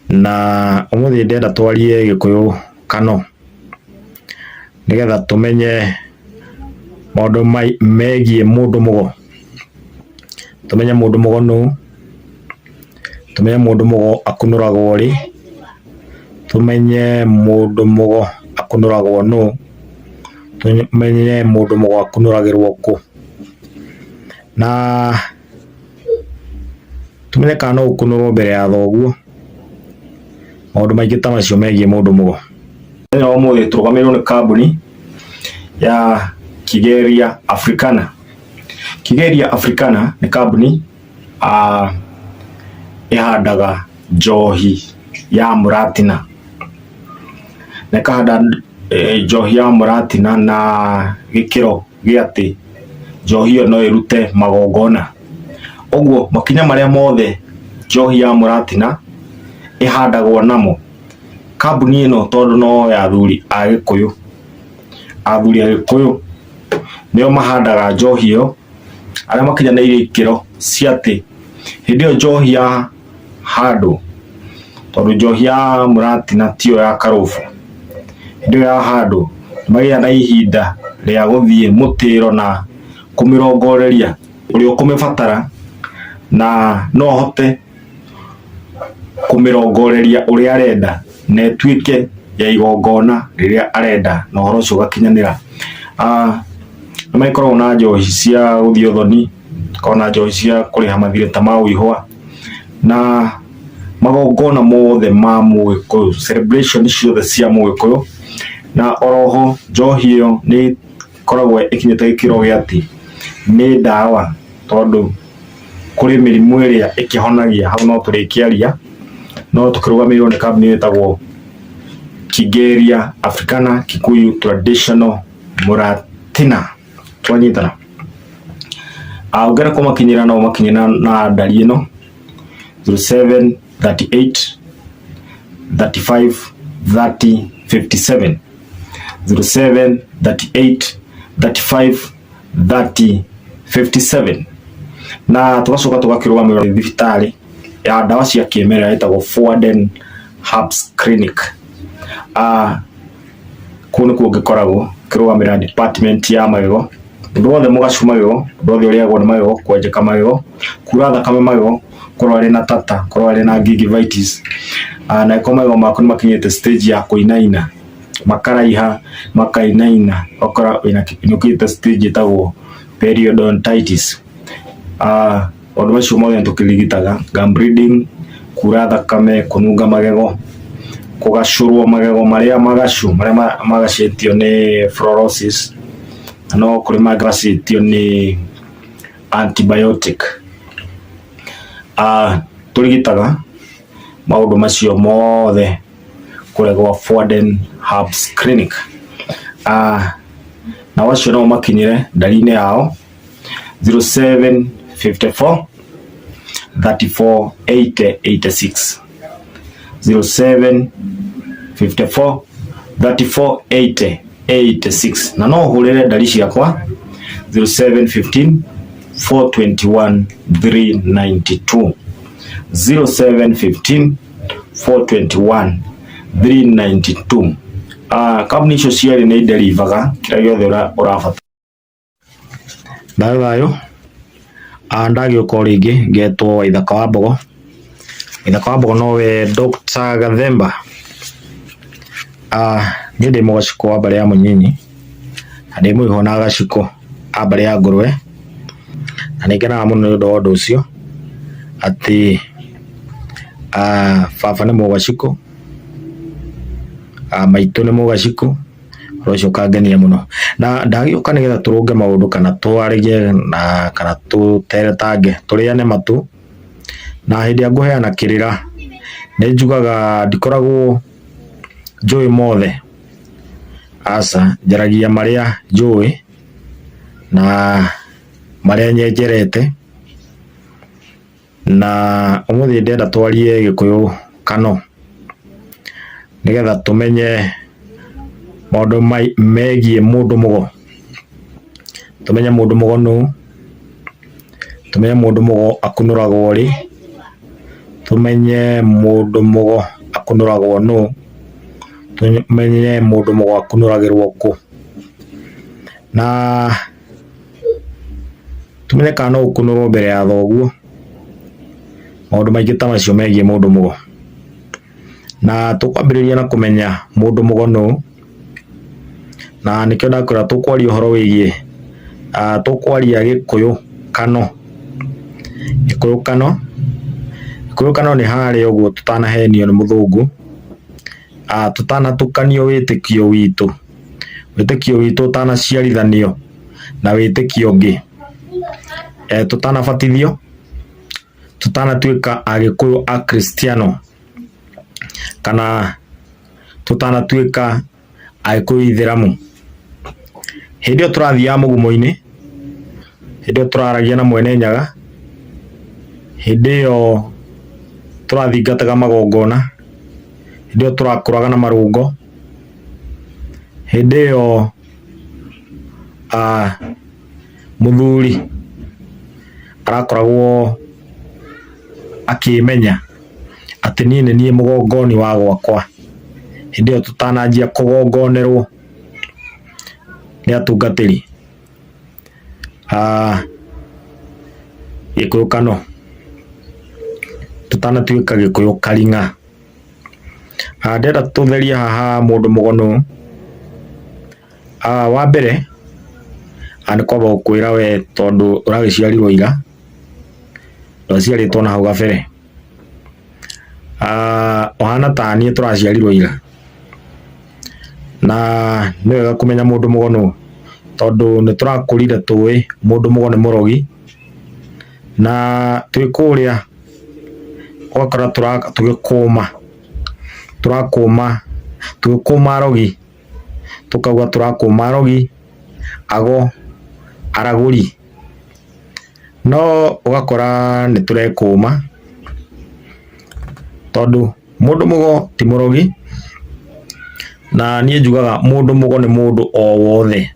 Na ũmũthĩ ndĩrenda twarie Gĩkũyũ Kano, nĩgetha tũmenye maũndũ megiĩ mũndũ mũgo. Tũmenye mũndũ mũgo nũ, tũmenye mũndũ mũgo akunũragwo rĩ, tũmenye mũndũ mũgo akunũragwo nũ, tũmenye mũndũ mũgo akunũragĩrwo kũ, na tũmenye kana no ũkunũrwo mbere ya thoguo, maũndũ maingĩ ta macio megiĩ mũndũ mũgo. Mũthenya wa ũmũthĩ tũrũgamĩrĩirwo nĩ kambuni ya Kigeria Africana. Kigeria Africana nĩ kambuni ĩhandaga njohi ya mũratina, na ĩkahanda njohi ya mũratina na gĩkĩro gĩa atĩ njohi ĩyo no ĩrute magongona. Ũguo makinya marĩa mothe njohi ya mũratina ĩhandagwo namo, kambuni ĩno tondũ no ya athuri a gĩkũyũ, athuri a gĩkũyũ nĩo mahandaga njohi ĩyo, arĩa makinyanĩirie ikĩro cia atĩ hĩndĩ ĩyo njohi yahandwo, tondũ njohi ya mũratina tiyo ya karũbũ, hĩndĩ ĩyo yahandwo nĩ magĩaga na ihinda rĩa gũthiĩ mũtĩro na kũmĩrongoreria ũrĩa ũkũmĩbatara na no ahote kũmĩrongoreria ũrĩa arenda na ĩtuĩke ya igongona rĩrĩa arenda na ũhoro ũcio ũgakinyanĩra. Nĩ magĩkoragwo na njohi cia gũthiĩ ũthoni, makoragwo na njohi cia kũrĩha mathirĩ ta ma ũihwa na magongona mothe ma mũgĩkũyũ, celebration ciothe cia mũgĩkũyũ, na oroho njohi ĩyo nĩ ĩkoragwo ĩkinyĩte gĩkĩro gĩa atĩ nĩ ndawa tondũ kũrĩ mĩrimũ ĩrĩa ĩkĩhonagia, hau no tũrĩkĩaria, no tũkĩrũgamĩrĩirwo nĩ kambuni ĩtagwo Kigeria Africana Kikuyu Traditional Muratina. Twanyitana. Ũngĩenda kũmakinyĩra no ũmakinyĩre na ndari ĩno 0738 35 30 57, 0738 35 30 57. Na tũgacoka tũgakĩrũgamĩrĩrwo nĩ thibitarĩ ya ndawa cia kĩmerera ĩtagwo Forwarden Herbs Clinic. Kũu nĩkuo ngĩkoragwo ngĩrũgamĩrĩra department ya magego, ũndũ wothe mũgacu magego, ũndũ wothe ũrĩagwo nĩ magego, kwenjeka magego, kura thakame magego, korwo arĩ na tata, korwo arĩ na gingivitis, na angĩkorwo magego maku nĩ makinyĩte stage ya kũinaina, makaraiha, makainaina, ũgakora wĩna nĩ ũkinyĩte stage ĩtagwo periodontitis. Maũndũ macio mothe nĩ tũkĩrigitaga, gum bleeding, kura thakame, kũnunga magego, kũgacũrwo magego marĩa magacu, marĩa magacĩtio nĩ fluorosis, na no kũrĩ mangĩgacĩtio nĩ antibiotic. Tũrigitaga maũndũ macio mothe kũrĩa gwa Forwarden Herbs Clinic. Nao acio no ũmakinyĩre ndari-inĩ yao 0754 34 80 86, 0754 34 80 86, na no ũhũrĩre ndari ciakwa 0715 421 392, 0715 421 392. Kambuni icio cierĩ nĩ iderivaga kĩrĩa gĩothe ũrabatara. Thayũ thayũ, ndagĩũka o rĩngĩ ngetwo Waithaka wa Mbogo. Waithaka wa Mbogo nowe Dr. Gathemba. Niĩ ndĩ mũgacikũ wa mbarĩ ya Mũnyinyi na ndĩ mũihwa na gacikũ a mbarĩ ya Ngũrwe, na nĩ ngenaga mũno nĩ ũndũ wa ũndũ ũcio atĩ baba nĩ mũgacikũ, maitũ nĩ mũgacikũ, ũndũ ũcio ũkangenia mũno. Na ndagĩũka nĩgetha tũrũnge maũndũ kana twarĩrie na kana tũteretange tũrĩane matũ, na hĩndĩ ĩrĩa ngũheana kĩrĩra nĩ njugaga ndikoragwo njũĩ mothe, aca, njaragia marĩa njũĩ na marĩa nyenjerete, na ũmũthĩ ndĩrenda twarie Gĩkũyũ Kano, nĩgetha tũmenye maũndũ megiĩ mũndũ mũgo, tũmenye mũndũ mũgo nũ, tũmenye mũndũ mũgo akunũragwo rĩ, tũmenye mũndũ mũgo akunũragwo nũ, tũmenye mũndũ mũgo akunũragĩrwo kũ, na tũmenye kana no ũkunũrwo mbere ya thoguo, maũndũ maingĩ ta macio megiĩ mũndũ mũgo. Na tũkwambĩrĩria na kũmenya mũndũ mũgo nũ, na nĩkĩo ndakwĩra tũkwaria ũhoro wĩgiĩ tũkwaria Gĩkũyũ kano, Gĩkũyũ kano, Gĩkũyũ kano nĩ harĩa ũguo tũtanahenio nĩ mũthũngũ, tũtanatukanio wĩtĩkio witũ, wĩtĩkio witũ ũtanaciarithanio na wĩtĩkio ũngĩ, tũtanabatithio, tũtanatuĩka Agĩkũyũ Akristiano, kana tũtanatuĩka Agĩkũyũ Ithĩramu. Hĩndĩ ĩyo tũrathiaga mũgumo-inĩ, hĩndĩ ĩyo tũraragia na Mwene Nyaga, hĩndĩ ĩyo tũrathingataga magongona, hĩndĩ ĩyo tũrakũraga na marũngo, hĩndĩ ĩyo mũthuri arakoragwo akĩmenya atĩ niĩ nĩ niĩ mũgongoni wa gwakwa, hĩndĩ ĩyo tũtananjia kũgongonerwo nĩ atungatĩri a Gĩkũyũ Kano, tũtanatuĩka Gĩkũyũ Karing'a. Ndĩrenda tũtherie haha mũndũ mũgonu. Wa mbere nĩ kwamba gũkwĩra we tondũ ũragĩciarirwo ira, ndwaciarĩtwo na hau gabere. Ũhana ta niĩ tũraciarirwo ira, na nĩ wega kũmenya mũndũ mũgo nũ, tondũ nĩ tũrakũrire tũĩ mũndũ mũgo nĩ mũrogi, na twĩ kũrĩa ũgakora tũgĩkũma, tũrakũma, tũgĩkũma arogi, tũkauga tũrakũma arogi, ago, aragũri. No ũgakora nĩ tũrekũma tondũ mũndũ mũgo ti mũrogi, na niĩ njugaga mũndũ mũgo nĩ mũndũ o wothe.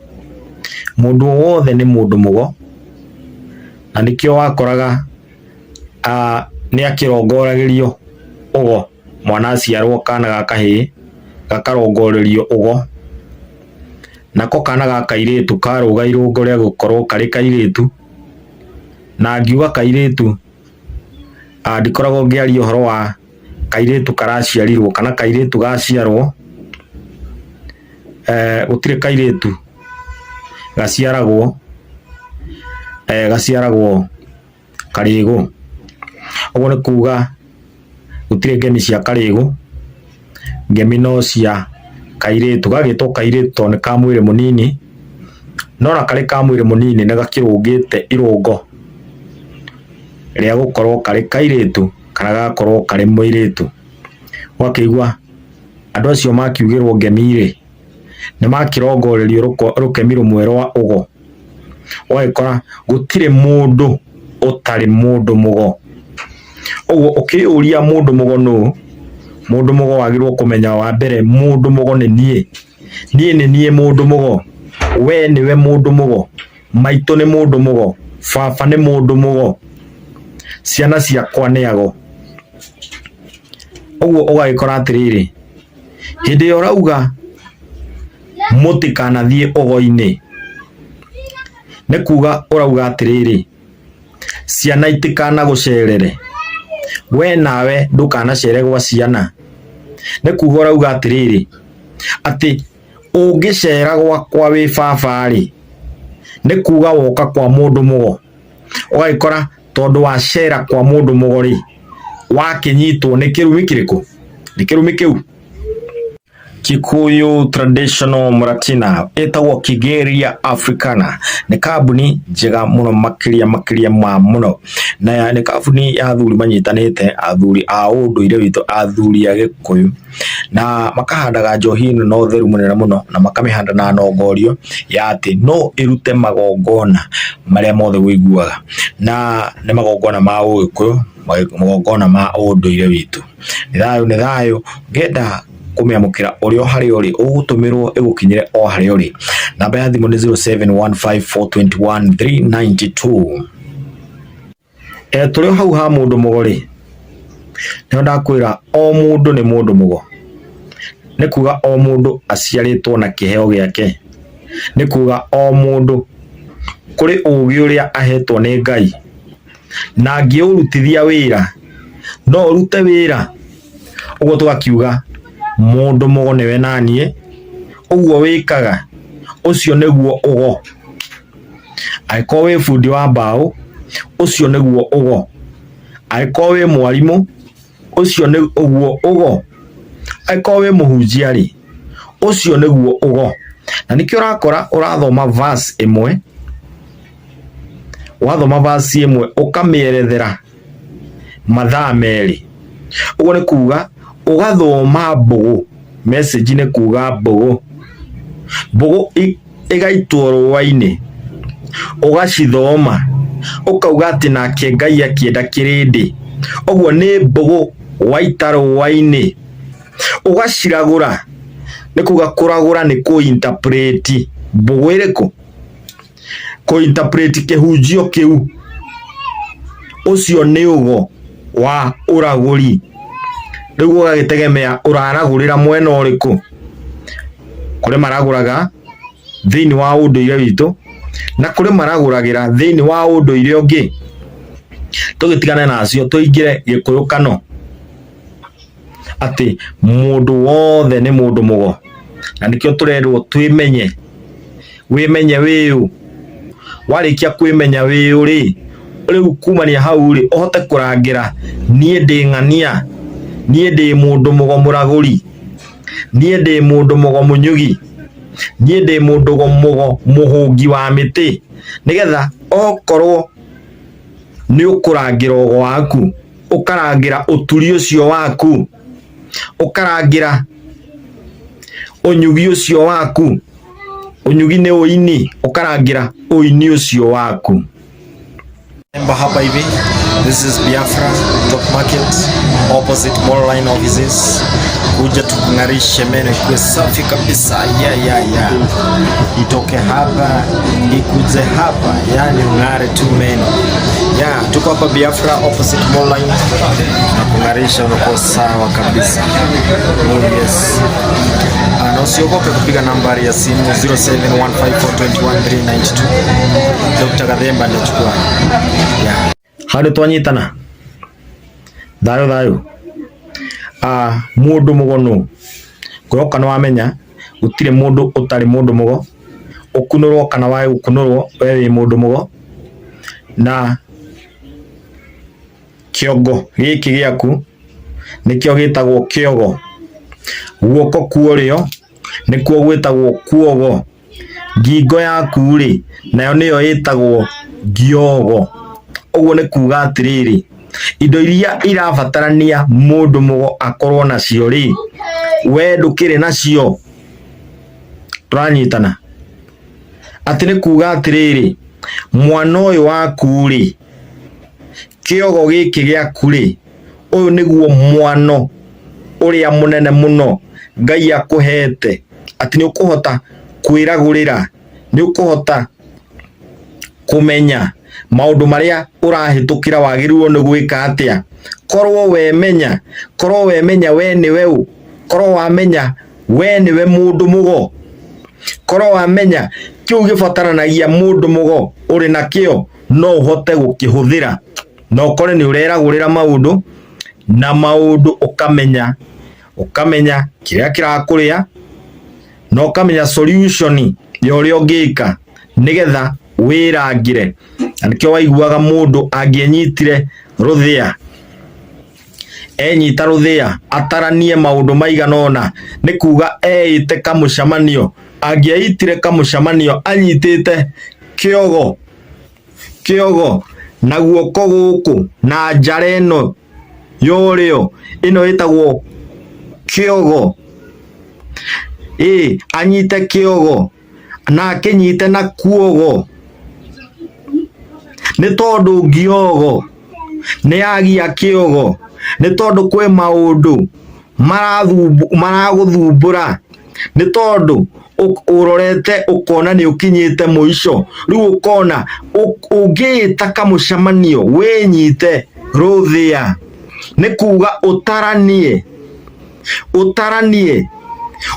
Mũndũ o wothe nĩ mũndũ mũgo, na nĩkĩo wakoraga nĩ akĩrongoragĩrio ũgo mwana aciarwo kana ga kahĩĩ gakarongorerio ũgo, nako kana ga kairĩtu karũga irũngo rĩa gũkorwo karĩ kairĩtu, na ngiuga kairĩtu ndikoragwo ngĩaria ũhoro wa kairĩtu karaciarirwo kana kairĩtu gaciarwo, gũtirĩ kairĩtu gaciaragwo, gaciaragwo Karĩgũ. Ũguo nĩ kuga gũtirĩ ngemi cia Karĩgũ, ngemi no cia kairĩtu. Gagĩtwo kairĩtu tondũ nĩ ka mwĩrĩ mũnini, no ona karĩ ka mwĩrĩ mũnini nĩ gakĩrũngĩte irũngo rĩa gũkorwo karĩ kairĩtu kana gagakorwo karĩ mũirĩtu. Ũgakĩigua andũ acio makiugĩrwo ngemi rĩ, nĩ makĩrongorerio rũkemi rũmwe rwa ũgo. Ũgagĩkora gũtirĩ mũndũ ũtarĩ mũndũ mũgo. Ũguo ũkĩyũria mũndũ mũgo nũ, mũndũ mũgo wagĩrĩirwo kũmenya wa mbere mũndũ mũgo nĩ niĩ. Niĩ nĩ niĩ mũndũ mũgo, we nĩwe mũndũ mũgo, maitũ nĩ mũndũ mũgo, baba nĩ mũndũ mũgo, ciana ciakwa nĩ ago. Ũguo ũgagĩkora atĩrĩrĩ, hĩndĩ ĩrĩa ũrauga mũtikanathiĩ ũgo-inĩ, nĩ kuga ũrauga atĩrĩrĩ, ciana itikanagũcerere, we nawe ndũkanacere gwa ciana, nĩ kuga ũrauga atĩrĩrĩ, atĩ ũngĩcera gwakwa wĩ baba-rĩ, nĩ kuga woka kwa mũndũ mũgo, ũgagĩkora tondũ wacera kwa mũndũ mũgo-rĩ, wakĩnyitwo nĩ kĩrumi kĩrĩkũ? Nĩ kĩrumi kĩu. Kikuyu Traditional Muratina ĩtagwo Kigeria Africana nĩ kambuni njega mũno makĩria makĩria ma mũno, na nĩ kambuni ya athuri manyitanĩte, athuri a ũndũire witũ, athuri a Gĩkũyũ, na makahandaga njohi ĩno na ũtheru mũnene mũno, na makamĩhanda na nongorio ya atĩ no ĩrute magongona marĩa mothe ũiguaga, na nĩ magongona ma ũgĩkũyũ, magongona ma ũndũire witũ. Nĩ thayũ nĩ thayũ, ngenda kũmĩamũkĩra ũrĩ o harĩa ũrĩ, ũgũtũmĩrwo ĩgũkinyĩre o harĩa ũrĩ. Namba ya thimũ nĩ 0715421392. Tũrĩ o hau ha mũndũ mũgo rĩ, Nĩho ndakwĩra o mũndũ nĩ mũndũ mũgo. Nĩ kuga o mũndũ aciarĩtwo na kĩheo gĩake. Nĩ kuga o mũndũ kũrĩ ũgĩ ũrĩa ahetwo nĩ Ngai, na angĩũrutithia wĩra no ũrute wĩra. Ũguo tũgakiuga mũndũ mũgo nĩwe naniĩ, ũguo wĩkaga ũcio nĩguo ũgo. Angĩkorwo wĩ bundi wa mbaũ, ũcio nĩguo ũgo. Angĩkorwo wĩ mwarimũ, ũcio nĩ ũguo ũgo. Angĩkorwo wĩ mũhunjia rĩ, ũcio nĩguo ũgo. Na nĩkĩo ũrakora ũrathoma verse ĩmwe, wathoma verse ĩmwe ũkamĩerethera mathaa merĩ. Ũguo nĩ kuga ũgathoma mbũgũ, message nĩ kuga mbũgũ, mbũgũ ĩgaitwo rũa-inĩ, ũgacithoma ũkauga atĩ nake Ngai akĩenda kĩrĩndĩ, ũguo nĩ mbũgũ waita rũa-inĩ, ũgaciragũra, nĩ kuga kũragũra nĩ kũ interpret mbũgũ ĩrĩkũ? Kũ interpret kĩhunjio kĩu, ũcio nĩ ũgo wa ũragũri. Rĩu ũgagĩtegemea ũraragũrĩra mwena ũrĩkũ. Kũrĩ maragũraga thĩinĩ wa ũndũire witũ na kũrĩ maragũragĩra thĩinĩ wa ũndũire ũngĩ. Tũgĩtigane nacio tũingĩre gĩkũyũ kano atĩ mũndũ wothe nĩ mũndũ mũgo, na nĩkĩo tũrerwo twĩmenye. Wĩmenye wĩ ũ, warĩkia kwĩmenya wĩ ũ rĩ, rĩu kumania hau rĩ, ũhote kũrangĩra niĩ ndĩ ng'ania, niĩ ndĩ mũndũ mũgo mũragũri, niĩ ndĩ mũndũ mũgo mũnyugi, niĩ ndĩ mũndũ mũgo mũhũngi wa mĩtĩ, nĩgetha okorwo nĩ ũkũrangĩra ũgo waku, ũkarangĩra ũturi ũcio waku, ũkarangĩra ũnyugi ũcio waku, ũnyugi nĩ ũini, ũkarangĩra ũini ũcio waku. Remember hapa hivi, this is Biafra Top Market opposite Mall Line offices. Kuja tukung'arishe meno ikuwe safi kabisa. Yeah. Itoke hapa ikuje hapa, yani ung'are tu meno. Yeah, tuko hapa Biafra opposite Mall Line na kung'arisha, unakuwa sawa kabisa. Oh yes. Ah, na usiogope kupiga nambari ya simu 0715421392. Dr. Gathemba ndachukua. Yeah. Hau nĩ twanyitana thayũ thayũ. Ah, mũndũ mũgo nũ ngũroka nĩ wamenya gũtirĩ mũndũ ũtarĩ mũndũ mũgo, ũkunũrwo kana wage gũkunũrwo we wĩ mũndũ mũgo, na kĩongo gĩkĩ gĩaku nĩkĩo gĩtagwo kĩogo, guoko kwa ũrĩo nĩkuo gwĩtagwo kuogo, ngingo yaku rĩ nayo nĩyo ĩtagwo ngiogo. Ũguo nĩ kuga atĩrĩrĩ, indo iria irabatarania mũndũ mũgo akorwo nacio rĩ, we ndũkĩrĩ nacio. Tũranyitana? Atĩ nĩ kuga atĩrĩrĩ, mwana ũyũ waku rĩ, kĩogo gĩkĩ gĩaku rĩ, ũyũ nĩguo mwano ũrĩa mũnene mũno Ngai akũhete, atĩ nĩ ũkũhota kwĩragũrĩra, nĩ ũkũhota kũmenya maũndũ marĩa ũrahĩtũkĩra wagĩrĩirwo nĩ gwĩka atĩa. Korwo wemenya, korwo wemenya we nĩwe ũ, korwo wamenya we nĩwe mũndũ mũgo, korwo wamenya kĩu gĩbataranagia mũndũ mũgo ũrĩ nakĩo no ũhote gũkĩhũthĩra na ũkore nĩ ũreragũrĩra maũndũ na maũndũ ũkamenya, ũkamenya kĩrĩa kĩrakũrĩa na ũkamenya solution ya ũrĩa ũngĩka nĩgetha wĩrangĩre. Na nĩkĩo waiguaga mũndũ angĩenyitire rũthĩa, enyita rũthĩa ataranie maũndũ maigana ũna, nĩ kuga eĩte kamũcemanio, angĩeitire kamũcemanio anyitĩte kĩogo, kĩogo na guoko gũkũ na njara ĩno ya ũrĩo, ĩno ĩtagwo kĩogo, ĩ anyite kĩogo na akĩnyite na kuogo, nĩ tondũ ngiogo nĩ yagia kĩogo, nĩ tondũ kwĩ maũndũ maragũthumbũra, nĩ tondũ ũrorete ũkona nĩ ũkinyĩte mũico, rĩu ũkona ũngĩĩta kamũcemanio wĩnyite rũthĩa. Nĩ kuga ũtaranie, ũtaranie,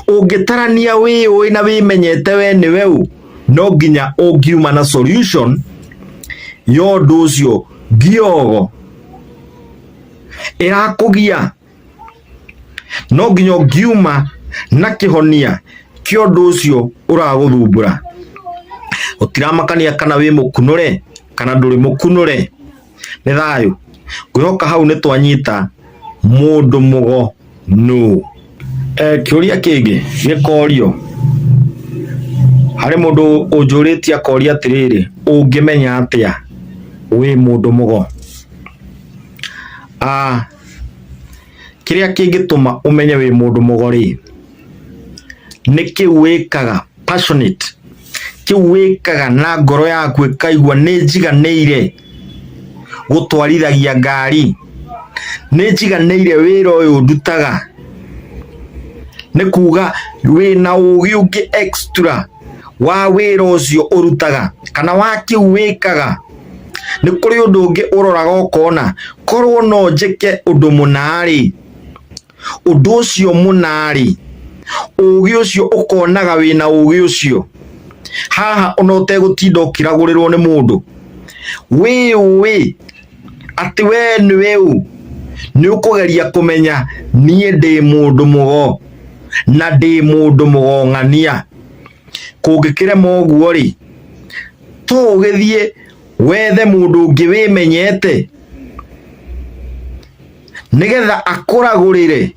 ũngĩtarania wĩyũĩ na wĩmenyete we nĩwe ũ, no nginya ũngiuma na solution ya ũndũ ũcio ngiogo ĩrakũgia. No nginya ũngiuma na kĩhonia kĩa ũndũ ũcio ũragũthumbũra. Gũtiramakania kana wĩ mũkunũre kana ndũrĩ mũkunũre, nĩ thayũ. Ngwĩhoka hau nĩ twanyita mũndũ mũgo nũ. Kĩũria kĩngĩ gĩkorio, harĩ mũndũ ũnjũrĩtie akoria atĩrĩrĩ, ũngĩmenya atĩa wĩ mũndũ mũgo? Kĩrĩa kĩngĩtũma ũmenye wĩ mũndũ mũgo rĩ, nĩ kĩu wĩkaga passionate, kĩu wĩkaga na ngoro yaku ĩkaigua nĩ njiganĩire gũtwarithagia ngari, nĩ njiganĩire wĩra ũyũ ndutaga, nĩ kuga wĩna ũgĩ ũngĩ extra wa wĩra ũcio ũrutaga kana wa kĩu wĩkaga. Nĩ kũrĩ ũndũ ũngĩ ũroraga ũkona korwo no njĩke ũndũ mũna-rĩ, ũndũ ũcio mũna-rĩ, ũgĩ ũcio ũkonaga wĩna ũgĩ ũcio. Haha ona ũtegũtinda ũkĩragũrĩrwo nĩ mũndũ, wĩyũĩ atĩ we nĩwe ũ, nĩ ũkũgeria kũmenya niĩ ndĩ mũndũ mũgo na ndĩ mũndũ mũgong'ania. Kũngĩkĩrema ũguo rĩ, to ũgĩthiĩ wethe mũndũ ũngĩ wĩmenyete nĩgetha akũragũrĩre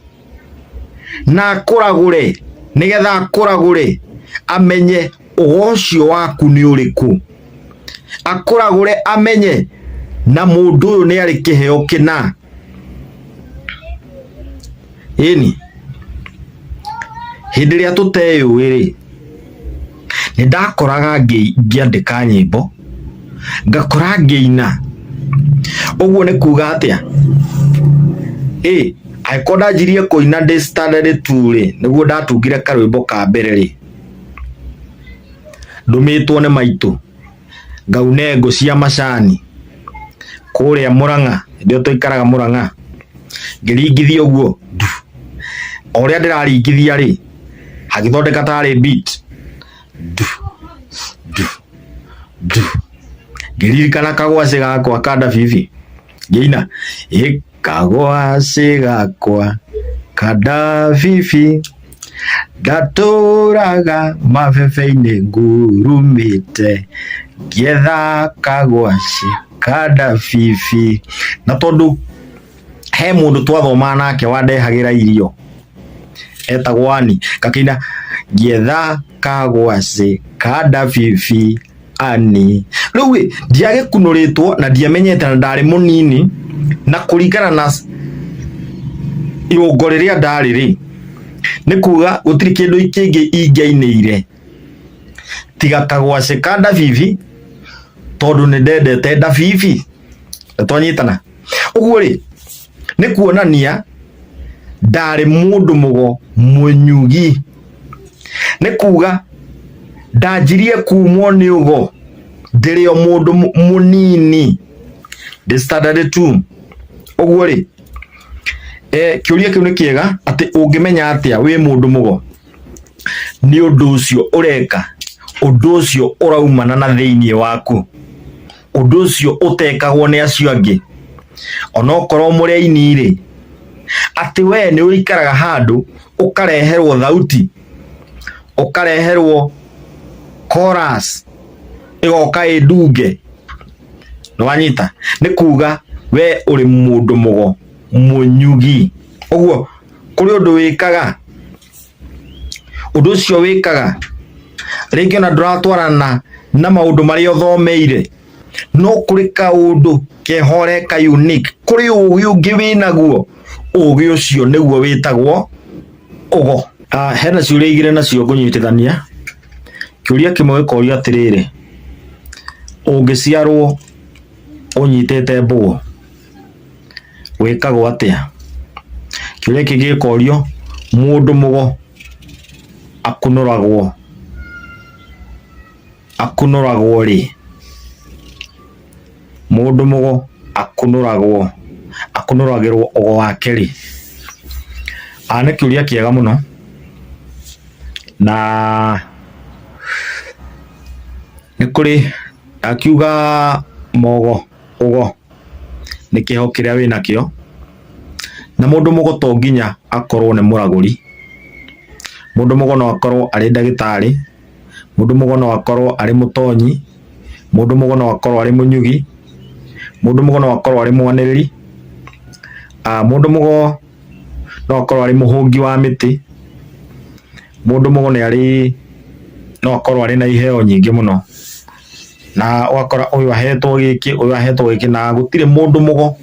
na akũragũre nĩgetha akũragũre amenye ũgo ũcio waku nĩ ũrĩkũ, akũragũre amenye na mũndũ ũyũ nĩ arĩ kĩheo kĩna. Ĩni, hĩndĩ ĩrĩa tũteyũĩ rĩ, nĩ ndakoraga ngĩandĩka nyĩmbo, ngakora ngĩina. Ũguo nĩ kuga atĩa? Ĩ, angĩkorwo ndanjirie kũina ndĩ standard two rĩ, nĩguo ndatungire karwĩmbo ka mbere rĩ, ndũmĩtwo nĩ maitũ ngaune ngũ cia macani kũrĩa Mũrang'a, hĩndĩ ĩyo twaikaraga Mũrang'a, ngĩringithia ũguo ndu, o ũrĩa ndĩraringithia rĩ, hagĩthondeka tarĩ beat ndu ndu ndu, ngĩririkana kagwacĩ gakwa ka ndabibi, ngĩina ĩ kagwacĩ gakwa ka ndabibi ndatũraga mabebe-inĩ ngurumĩte ngĩetha kagwacĩ ka ndabibi. Na tondũ he mũndũ twathomaga nake wandehagĩra irio etagwo Ann, ngakĩina ngĩetha kagwacĩ ka ndabibi Ann. Rĩu ĩ ndiagĩkunũrĩtwo na ndiamenyete na ndarĩ mũnini, na kũringana na irũngo rĩrĩa ndarĩ rĩ, nĩ kuga gũtirĩ kĩndũ kĩngĩ ingĩainĩire tiga kagwacĩ ka ndabibi, tondũ nĩ ndendete ndabibi. Nĩ twanyitana? Ũguo rĩ, nĩ kuonania ndarĩ mũndũ mũgo mũnyugi. Nĩ kuga ndanjirie kumwo nĩ ũgo ndĩrĩ o mũndũ mũnini, ndĩ standard two. Ũguo rĩ, kĩũria kĩu nĩ kĩega atĩ ũngĩmenya atĩa wĩ mũndũ mũgo? Nĩ ũndũ ũcio ũreka, ũndũ ũcio ũraumana na thĩiniĩ waku, ũndũ ũcio ũtekagwo nĩ acio angĩ, onokorwo mũrĩ aini rĩ, atĩ we nĩ ũikaraga handũ ũkareherwo thauti, ũkareherwo chorus ĩgoka ĩ ndunge, nĩ wanyita? Nĩ kuga we ũrĩ mũndũ mũgo mũnyugi. Ũguo kũrĩ ũndũ wĩkaga, ũndũ ũcio wĩkaga rĩngĩ ona ndũratwarana na maũndũ marĩa ũthomeire, no kũrĩ kaũndũ keho ũreka unique, kũrĩ ũgĩ ũngĩ wĩnaguo, ũgĩ ũcio nĩguo wĩtagwo ũgo. Hena ciũria igĩrĩ nacio ngũnyitithania, kĩũria kĩmwe gĩkorio atĩrĩrĩ, ũngĩciarwo ũnyitĩte mbũgũ wĩkagwo atĩa? Kĩũria kĩngĩ gĩkorio, mũndũ mũgo akunũragwo akunũragwo rĩ? Mũndũ mũgo akunũragwo. Akunũragĩrwo ũgo wake rĩ? Nĩ kĩũria kĩega mũno na nĩ kũrĩ akiuga mogo ũgo nĩ kĩho kĩrĩa wĩnakĩo, na mũndũ mũgo to nginya akorwo nĩ mũragũri, mũndũ mũgo no akorwo arĩ ndagĩtarĩ, mũndũ mũgo no akorwo arĩ mũtonyi, mũndũ mũgo no akorwo arĩ mũnyugi, mũndũ mũgo no akorwo arĩ mwanĩrĩri, mũndũ mũgo no akorwo arĩ mũhũngi wa mĩtĩ, mũndũ mũgo nĩ arĩ no akorwo arĩ na iheo nyingĩ mũno, na ũgakora ũyũ ahetwo gĩkĩ, ũyũ ahetwo gĩkĩ, na gũtirĩ mũndũ mũgo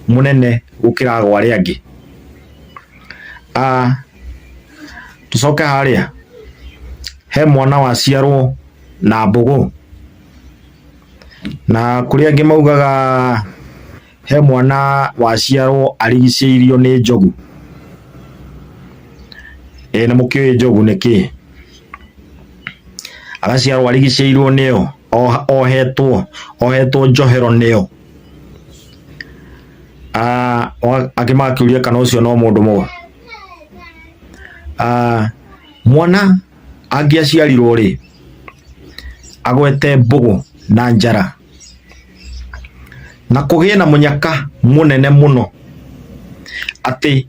mũnene gũkĩra ago arĩa angĩ. Tũcoke harĩa, he mwana waciarwo na mbũgũ, na kũrĩ angĩ maugaga he mwana waciarwo arigicĩirio nĩ njogu. Ĩĩ nĩ mũkĩũĩ njogu nĩ kĩĩ? Agaciarwo arigicĩirio nĩyo, ohetwo, ohetwo njohero nĩyo. Angĩ magakĩũria kana ũcio no mũndũ mũgo. Mwana angĩaciarirwo rĩ, agwete mbũgũ na njara, na kũgĩe na mũnyaka mũnene mũno atĩ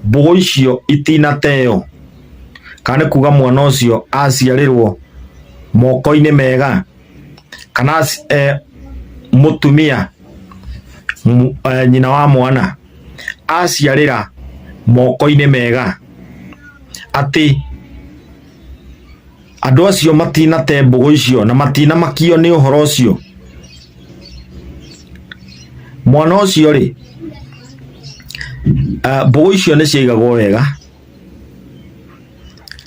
mbũgũ icio itinateo, kana nĩ kuga mwana ũcio aciarĩrwo moko-inĩ mega, kana mũtumia nyina wa mwana aciarĩra moko-inĩ mega, atĩ andũ acio matinate mbũgũ icio na matinamakio nĩ ũhoro ũcio, mwana ũcio rĩ, mbũgũ icio nĩ ciaigagwo wega,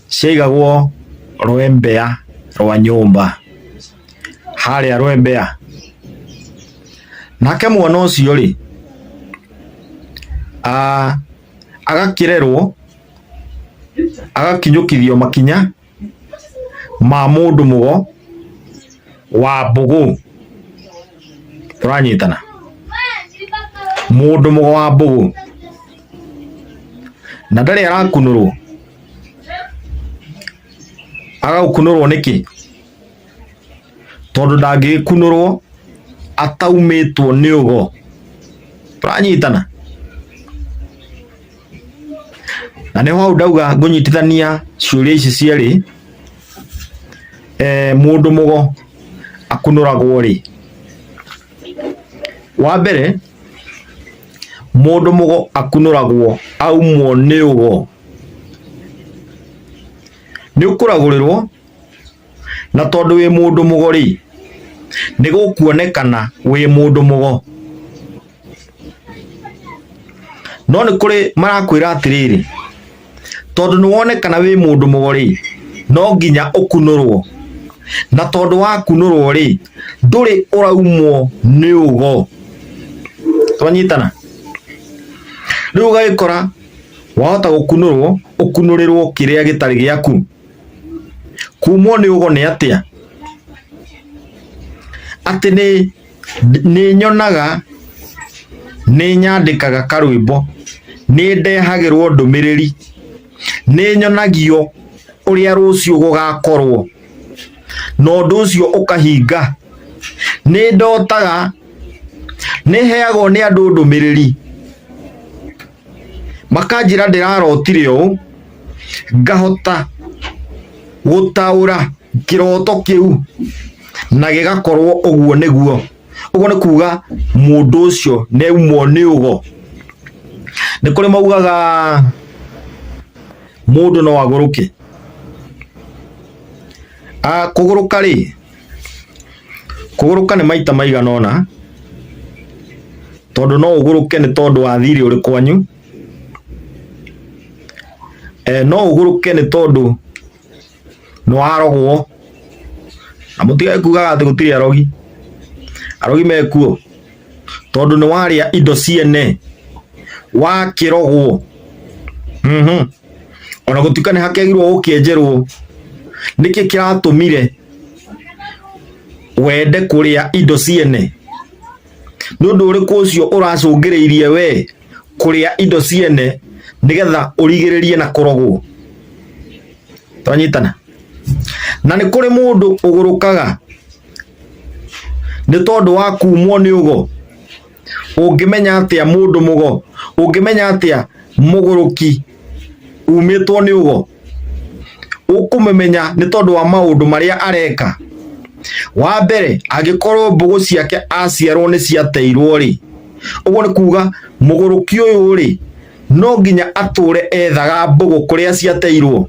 ciaigagwo rwembea rwa nyũmba, harĩa rwembea. Nake mwana ũcio rĩ, agakĩrerwo agakinyũkithio makinya ma mũndũ mũgo wa mbũgũ. Tũranyitana? Mũndũ mũgo wa mbũgũ. Na ndarĩ arakunũrwo. Agagũkunũrwo nĩkĩ? Tondũ ndangĩgĩkunũrwo ataumĩtwo nĩ ũgo. Tũranyitana? Na nĩho hau ndauga ngũnyitithania ciũria ici cierĩ, mũndũ mũgo akunũragwo rĩ? Wa mbere, mũndũ mũgo akunũragwo aumwo nĩ ũgo. Nĩ ũkũragũrĩrwo, na tondũ wĩ mũndũ mũgo rĩ, nĩ gũkuonekana wĩ mũndũ mũgo. No nĩ kũrĩ marakwĩra atĩrĩrĩ, tondũ nĩ wonekana wĩ mũndũ mũgo rĩ, no nginya ũkunũrwo. Na tondũ wakunũrwo rĩ, ndũrĩ ũraumwo nĩ ũgo. Twanyitana? Rĩu ũgagĩkora wahota gũkunũrwo, ũkunũrĩrwo kĩrĩa gĩtarĩ gĩaku. Kumwo nĩ ũgo nĩ atĩa? Atĩ nĩ nĩ nyonaga, nĩ nyandĩkaga karwĩmbo, nĩ ndehagĩrwo ndũmĩrĩri, nĩ nyonagio ũrĩa rũciũ gũgakorwo, na ũndũ ũcio ũkahinga. Nĩ ndotaga, nĩ heagwo nĩ andũ ndũmĩrĩri, makanjĩra ndĩrarotire ũũ, ngahota gũtaũra kĩroto kĩu na gĩgakorwo ũguo nĩguo. Ũguo nĩ kuga mũndũ ũcio nĩ aumwo nĩ ũgo. Nĩ kũrĩ maugaga mũndũ no agũrũke. Kũgũrũka rĩ, kũgũrũka nĩ maita maigana ũna, tondũ no ũgũrũke nĩ tondũ wa thirĩ ũrĩ kwanyu, no ũgũrũke nĩ tondũ nĩ warogwo, na mũtigage kugaga atĩ gũtirĩ arogi, arogi mekuo, tondũ nĩ warĩa indo ciene, wakĩrogwo, ona gũtuĩka nĩ hakĩagĩrĩirwo gũkĩenjerwo, nĩkĩ kĩratũmire wende kũrĩa indo ciene? Nĩ ũndũ ũrĩkũ ũcio ũracũngĩrĩirie we? Kũrĩa indo ciene nĩgetha ũrigĩrĩrie na kũrogwo. Twanyitana? Na nĩ kũrĩ mũndũ ũgũrũkaga nĩ tondũ wa kumwo nĩ ũgo. Ũngĩmenya atĩa mũndũ mũgo? Ũngĩmenya atĩa mũgũrũki umĩtwo nĩ ũgo? Ũkũmũmenya nĩ tondũ wa maũndũ marĩa areka. Wa mbere, angĩkorwo mbũgũ ciake aciarwo nĩ ciateirwo rĩ, ũguo nĩ kuga mũgũrũki ũyũ rĩ, no nginya atũre ethaga mbũgũ kũrĩa ciateirwo.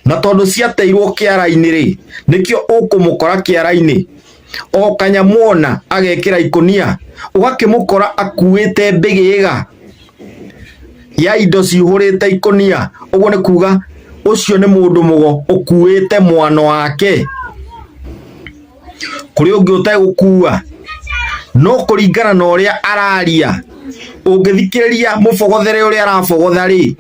Na tondũ ciateirwo kĩara-inĩ rĩ, nĩkĩo ũkũmũkora kĩara-inĩ. O kanyamũ ona agekĩra ikũnia, ũgakĩmũkora akuĩte mbĩgĩga ya indo cihũrĩte ikũnia. Ũguo nĩ kuga ũcio nĩ mũndũ mũgo ũkuĩte mwano wake. Kũrĩ ũngĩ ũtegũkua, no kũringana na ũrĩa araria, ũngĩthikĩrĩria mũbogothere ũrĩa arabogotha rĩ,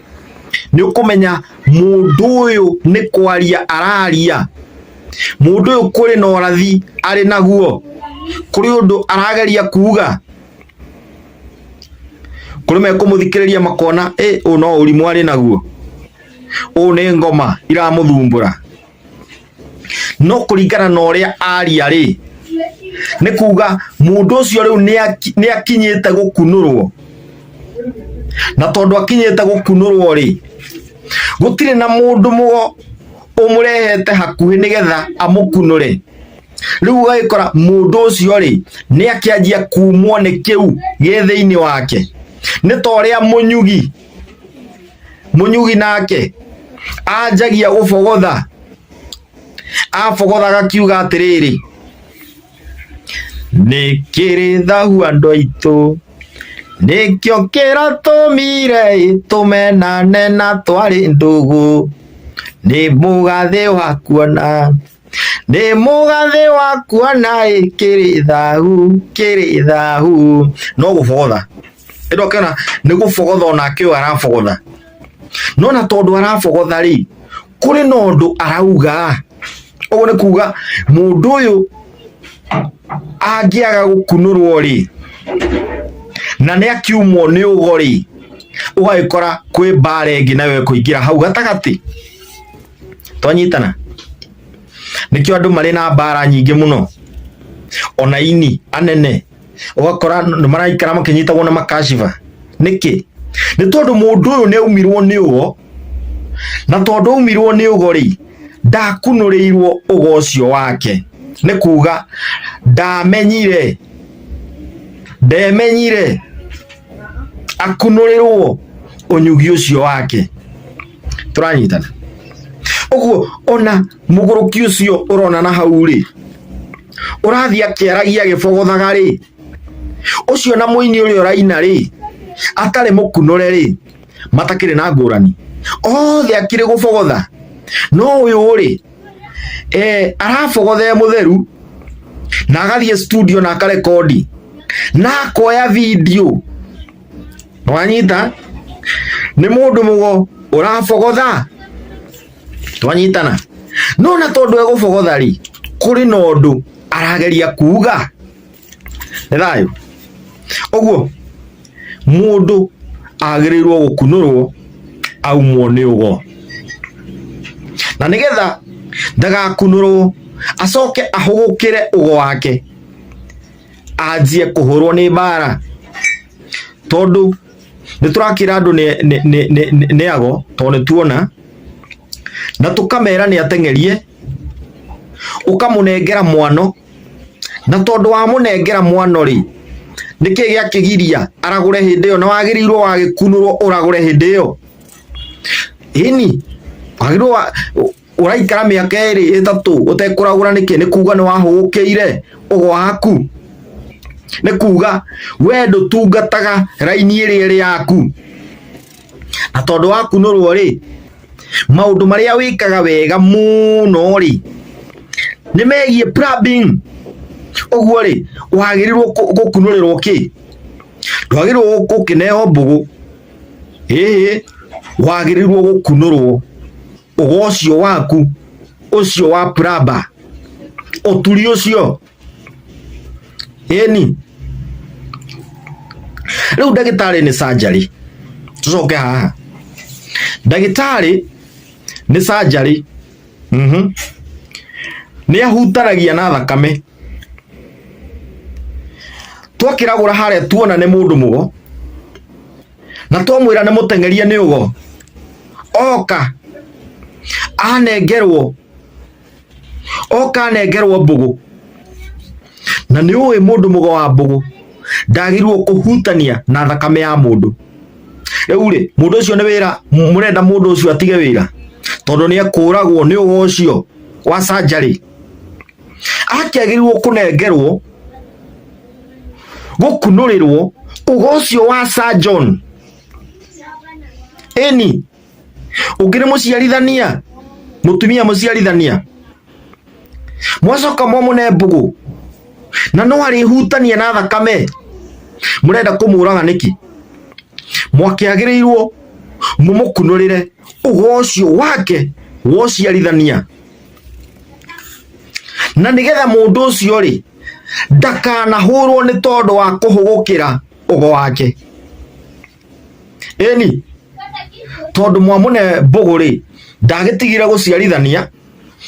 nĩ ũkũmenya mũndũ ũyũ nĩ kwaria araria. Mũndũ ũyũ kũrĩ na ũrathi arĩ naguo, kũrĩ ũndũ arageria kuga. Kũrĩ mekũmũthikĩrĩria makona ĩ ũyũ no ũrimũ arĩ naguo, ũyũ nĩ ngoma iramũthumbũra. No kũringana na ũrĩa aria rĩ, nĩ kuga mũndũ ũcio rĩu nĩ akinyĩte gũkunũrwo. Na tondũ akinyĩte gũkunũrwo rĩ, gũtirĩ na mũndũ mũgo ũmũrehete hakuhĩ nĩgetha amũkunũre. Rĩu ũgagĩkora mũndũ ũcio rĩ, nĩ akĩanjia kumwo nĩ kĩu gĩ thĩinĩ wake. Nĩ ta ũrĩa mũnyugi, mũnyugi nake anjagia gũbogotha, abogotha agakiuga atĩrĩrĩ, nĩ kĩrĩ thahu andũ aitũ, nĩkĩo kĩratũmire tũmenane na twarĩ ndũgũ, nĩ mũgathĩ wa kuona, nĩ mũgathĩ wa kuona ĩ kĩrĩ thahu, kĩrĩ thahu. No gũbogotha. Ĩndĩ ũkĩona nĩ gũbogotha onake ũyũ arabogotha. No na tondũ arabogotha rĩ, kũrĩ na ũndũ arauga. Ũguo nĩ kuga mũndũ ũyũ angĩaga gũkunũrwo rĩ, na nĩ akiumwo nĩ ũgo rĩ, ũgagĩkora kwĩ mbara ĩngĩ nayo ĩkũingĩra hau gatagatĩ. Twanyitana? Nĩkĩo andũ marĩ na mbara nyingĩ mũno, ona ini anene ũgakora nĩ maraikara makĩnyitagwo na makashiba. Nĩkĩ? Nĩ tondũ mũndũ ũyũ nĩ aumirwo nĩ ũgo, na tondũ aumirwo nĩ ũgo rĩ, ndakunũrĩirwo ũgo ũcio wake. Nĩ kuga ndamenyire, ndemenyire akunũrĩrwo ũnyugi ũcio wake. Tũranyitana? Ũguo ona mũgũrũki ũcio ũrona na hau rĩ, ũrathiĩ akĩaragia agĩbogothaga rĩ, ũcio na mũini ũrĩa ũraina rĩ, atarĩ mũkunũre rĩ, matakĩrĩ na ngũrani. Othe akĩrĩ gũbogotha. No ũyũ rĩ, arabogotha e mũtheru, na agathiĩ studio na akarekondi, na akoya video. Wanyita? Nĩ mũndũ mũgo ũrabogotha. Twanyitana? No na tondũ egũbogotha rĩ, kũrĩ na ũndũ arageria kuga. Nĩ thayũ. Ũguo mũndũ agĩrĩirwo gũkunũrwo aumwo nĩ ũgo. Na nĩgetha ndagakunũrwo acoke ahũgũkĩre ũgo wake, anjie kũhũrwo nĩ mbara. Tondũ nĩ tũrakĩra andũ nĩ ago, tondũ nĩ tuona, na tũkamera nĩ ateng'erie, ũkamũnengera mwano, na tondũ wamũnengera mwano rĩ, nĩkĩ gĩakĩgiria aragũre hĩndĩ ĩyo, na wagĩrĩirwo wagĩkunũrwo ũragũre hĩndĩ ĩyo? Ĩni, wagĩrĩirwo ũraikara mĩaka ĩrĩ ĩtatũ ũtekũragũra nĩkĩ? Nĩ kuga nĩ wahũgũkĩire ũgo waku, nĩ kuga we ndũtungataga raini ĩrĩa ĩrĩ yaku, na tondũ wakunũrwo rĩ, maũndũ marĩa wĩkaga wega mũno rĩ, nĩ megiĩ plumbing. Ũguo rĩ, wagĩrĩirwo gũkunũrĩrwo kĩ? Ndwagĩrĩirwo gũkĩneo mbũgũ, ĩĩ, wagĩrĩirwo gũkunũrwo ũgo ũcio waku, ũcio wa plumber, ũturi ũcio, ĩni. Rĩu ndagĩtarĩ nĩ surgery. Tucoke haha, ndagĩtarĩ nĩ surgery, nĩ ahutanagia na thakame. Twakĩragũra harĩa tuona nĩ mũndũ mũgo, na twamwĩra nĩ mũteng'eria nĩ ũgo, oka anengerwo, oka anengerwo mbũgũ. Na nĩ ũĩ mũndũ mũgo wa mbũgũ ndagĩrĩirwo kũhutania na thakame ya mũndũ. Rĩu rĩ, mũndũ ũcio nĩ wĩra mũrenda mũndũ ũcio atige wĩra tondũ nĩ ekũragwo nĩ ũgo ũcio wa surgery. Akĩagĩrĩirwo kũnengerwo gũkunũrĩrwo ũgo ũcio wa surgeon. Ĩni ũngĩ nĩ mũciarithania, mũtumia mũciarithania, mwacoka mwamũne mbũgũ na no arĩhutania na thakame, mũrenda kũmũraga nĩkĩ? Mwakĩagĩrĩirwo mũmũkunũrĩre ũgo ũcio wake wa ũciarithania, na nĩgetha mũndũ ũcio rĩ ndakanahũrwo nĩ tondũ wa kũhũgũkĩra ũgo wake. Ĩni tondũ mwamũne mbũgũ rĩ ndagĩtigire gũciarithania,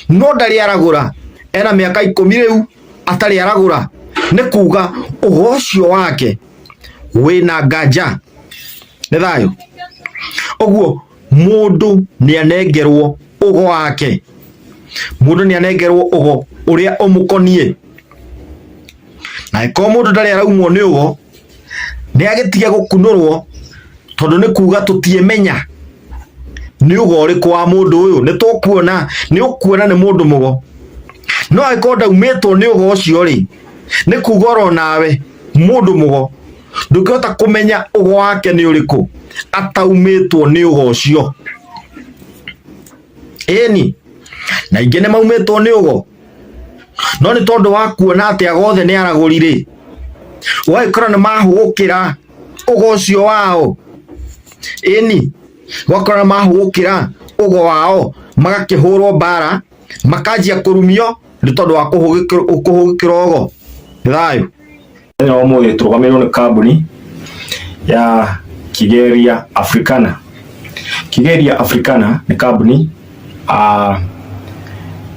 no ndarĩ aragũra, ena mĩaka 10 rĩu atarĩ aragũra, nĩ kuga ũgo ũcio wake wĩna nganja. Nĩ thayũ. Ũguo mũndũ nĩ anengerwo ũgo wake, mũndũ nĩ anengerwo ũgo ũrĩa ũmũkoniĩ, na angĩkorwo mũndũ ndarĩ araumwo nĩ ũgo nĩ agĩtige gũkunũrwo, tondũ nĩ kuga tũtiĩmenya nĩ ũgo ũrĩkũ wa mũndũ ũyũ. Nĩ tũkuona, nĩ ũkuona nĩ mũndũ mũgo, no angĩkorwo ndaumĩtwo nĩ ũgo ũcio rĩ, nĩ kuga oro nawe mũndũ mũgo ndũngĩhota kũmenya ũgo wake nĩ ũrĩkũ ataumĩtwo nĩ ũgo ũcio. Ĩni na ingĩ nĩ maumĩtwo nĩ ũgo, no nĩ tondũ wa kuona atĩ ago othe nĩ aragũri rĩ, ũgagĩkora nĩ mahũgũkĩra ũgo ũcio wao. Ĩni ũgakora nĩ mahũgũkĩra ũgo wao, magakĩhũrwo mbara, makanjia kũrumio nĩ tondũ wa kũhũgũkĩra ũgo. Nĩ thayũ. Mũthenya wa ũmũthĩ tũrũgamĩrĩirwo nĩ kambuni ya Kigeria Africana. Kigeria Africana nĩ kambuni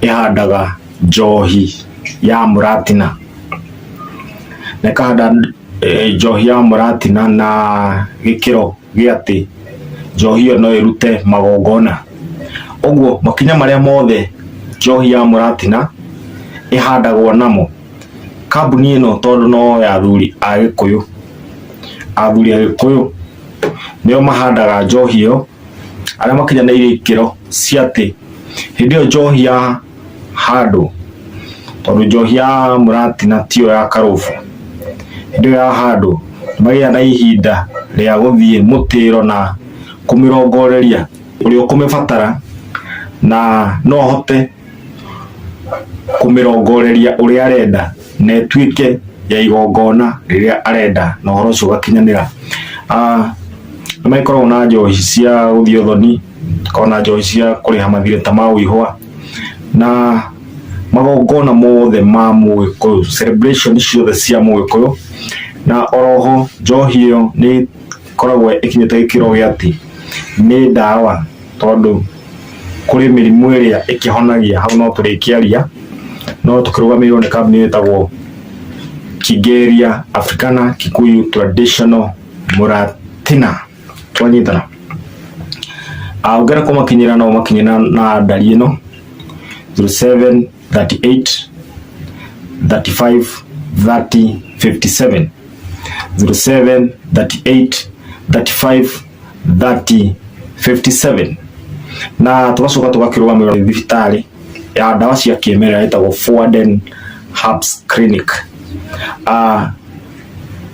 ĩhandaga njohi ya mũratina, na ĩkahanda njohi ya mũratina na gĩkĩro gĩa atĩ njohi ĩyo no ĩrute magongona. Ũguo makinya marĩa mothe njohi ya mũratina ĩhandagwo namo, kambuni ĩno tondũ no ya athuri a Gĩkũyũ, athuri a Gĩkũyũ nĩo mahandaga njohi ĩyo, arĩa makinyanĩirie ikĩro cia atĩ hĩndĩ ĩyo njohi ya handwo, tondũ njohi ya mũratina tiyo ya karũbũ, hĩndĩ ĩyo ya handwo nĩmagĩaga na ihinda rĩa gũthiĩ mũtĩro na kũmĩrongoreria ũrĩa ũkũmĩbatara, na no ahote kũmĩrongoreria ũrĩa arenda na ĩtuĩke ya igongona rĩrĩa arenda na ũhoro ũcio ũgakinyanĩra. Nĩ magĩkoragwo na njohi cia gũthiĩ ũthoni, makoragwo na njohi cia kũrĩha mathirĩ ta ma ũihwa na magongona mothe ma mũgĩkũyũ, celebration ciothe cia mũgĩkũyũ. Na oroho njohi ĩyo nĩ ĩkoragwo ĩkinyĩte gĩkĩro gĩa atĩ nĩ ndawa, tondũ kũrĩ mĩrimũ ĩrĩa ĩkĩhonagia, hau no tũrĩkĩaria, no tũkĩrũgamĩrĩirwo nĩ kambuni ĩtagwo Kigeria Africana Kikuyu Traditional Muratina. Twanyitana. Ũngĩenda kũmakinyĩra no ũmakinyĩre na ndari ĩno 0738 35 30 57, 0738 35 30 57. Na tũgacoka tũgakĩrũgamĩrĩrwo nĩ thibitarĩ ya ndawa cia kĩmerera ĩtagwo Forwarden Herbs Clinic.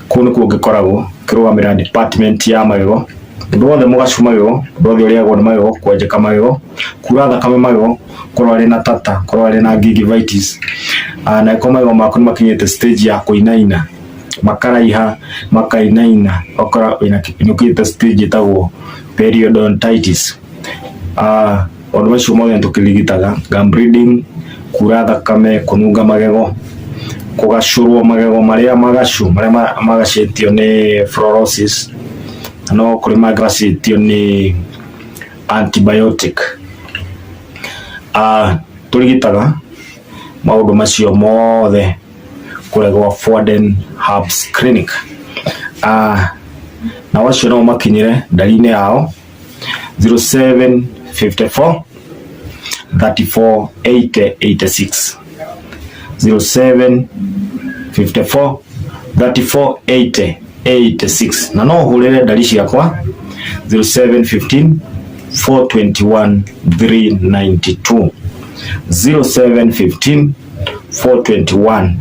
Kũu nĩkuo ngĩkoragwo ngĩrũgamĩrĩra department ya magego, ũndũ wothe mũgacu magego, ũndũ wothe ũrĩagwo nĩ magego, kwenjeka magego, kura thakame magego, korwo arĩ na tata, korwo arĩ na gingivitis, na angĩkorwo magego maku nĩ makinyĩte stage ya kũinaina, makaraiha, makainaina, ũgakora wĩna nĩ ũkinyĩte stage ĩtagwo periodontitis. Maũndũ macio mothe nĩ tũkĩrigitaga, gum bleeding, kura thakame, kũnunga magego, kũgacũrwo magego marĩa magacu, marĩa magacĩtio nĩ fluorosis. Na no kũrĩ mangĩgacĩtio nĩ antibiotic. Tũrigitaga maũndũ macio mothe kũrĩa gwa Forden Herbs Clinic. Nao acio no makinyĩre ndari-inĩ yao 0754 34 80 86, 0754 34 80 86, na no hũrĩre ndari ciakwa 0715 421 392, 0715 421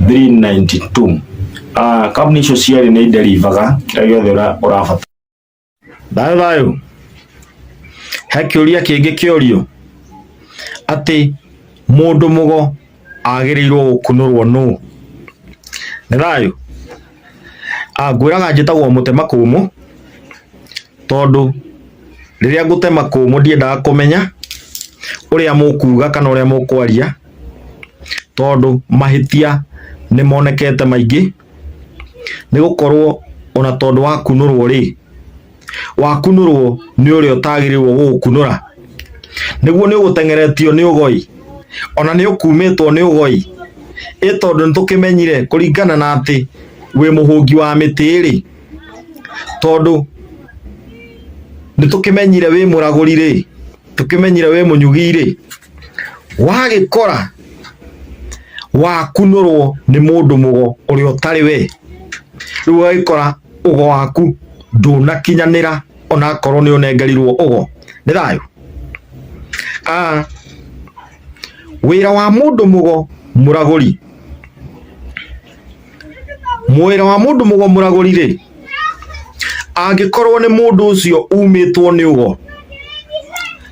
392. Kambuni icio cierĩ nĩ iderivaga kĩrĩa gĩothe ũrabatara. Thayũ thayũ. He kĩũria kĩngĩ kĩorio atĩ mũndũ mũgo agĩrĩirwo gũkunũrwo nũ? Nĩ thayũ. Ngwĩraga njĩtagwo mũtema kũmũ tondũ rĩrĩa ngũtema kũmũ ndiendaga kũmenya ũrĩa mũkuga kana ũrĩa mũkwaria, tondũ mahĩtia nĩ monekete maingĩ, nĩ gũkorwo ona tondũ wa kunũrwo rĩ, wakunũrwo nĩ ũrĩa ũtagĩrĩirwo gũgũkunũra, nĩguo nĩ ũgũteng'eretio nĩ ũgoi, ona nĩ ũkumĩtwo nĩ ũgoi. Ĩ tondũ nĩ tũkĩmenyire kũringana na atĩ wĩ mũhũngi wa mĩtĩ rĩ, tondũ nĩ tũkĩmenyire wĩ mũragũri rĩ, tũkĩmenyire wĩ mũnyugi rĩ, wagĩkora wakunũrwo nĩ mũndũ mũgo ũrĩa ũtarĩ we, rĩu ũgagĩkora ũgo waku ndũnakinyanĩra onakorwo nĩ ũnengerirwo ũgo. Nĩ thayũ. Wĩra wa mũndũ mũgo mũragũri, wĩra wa mũndũ mũgo mũragũri rĩ, angĩkorwo nĩ mũndũ ũcio umĩtwo nĩ ũgo,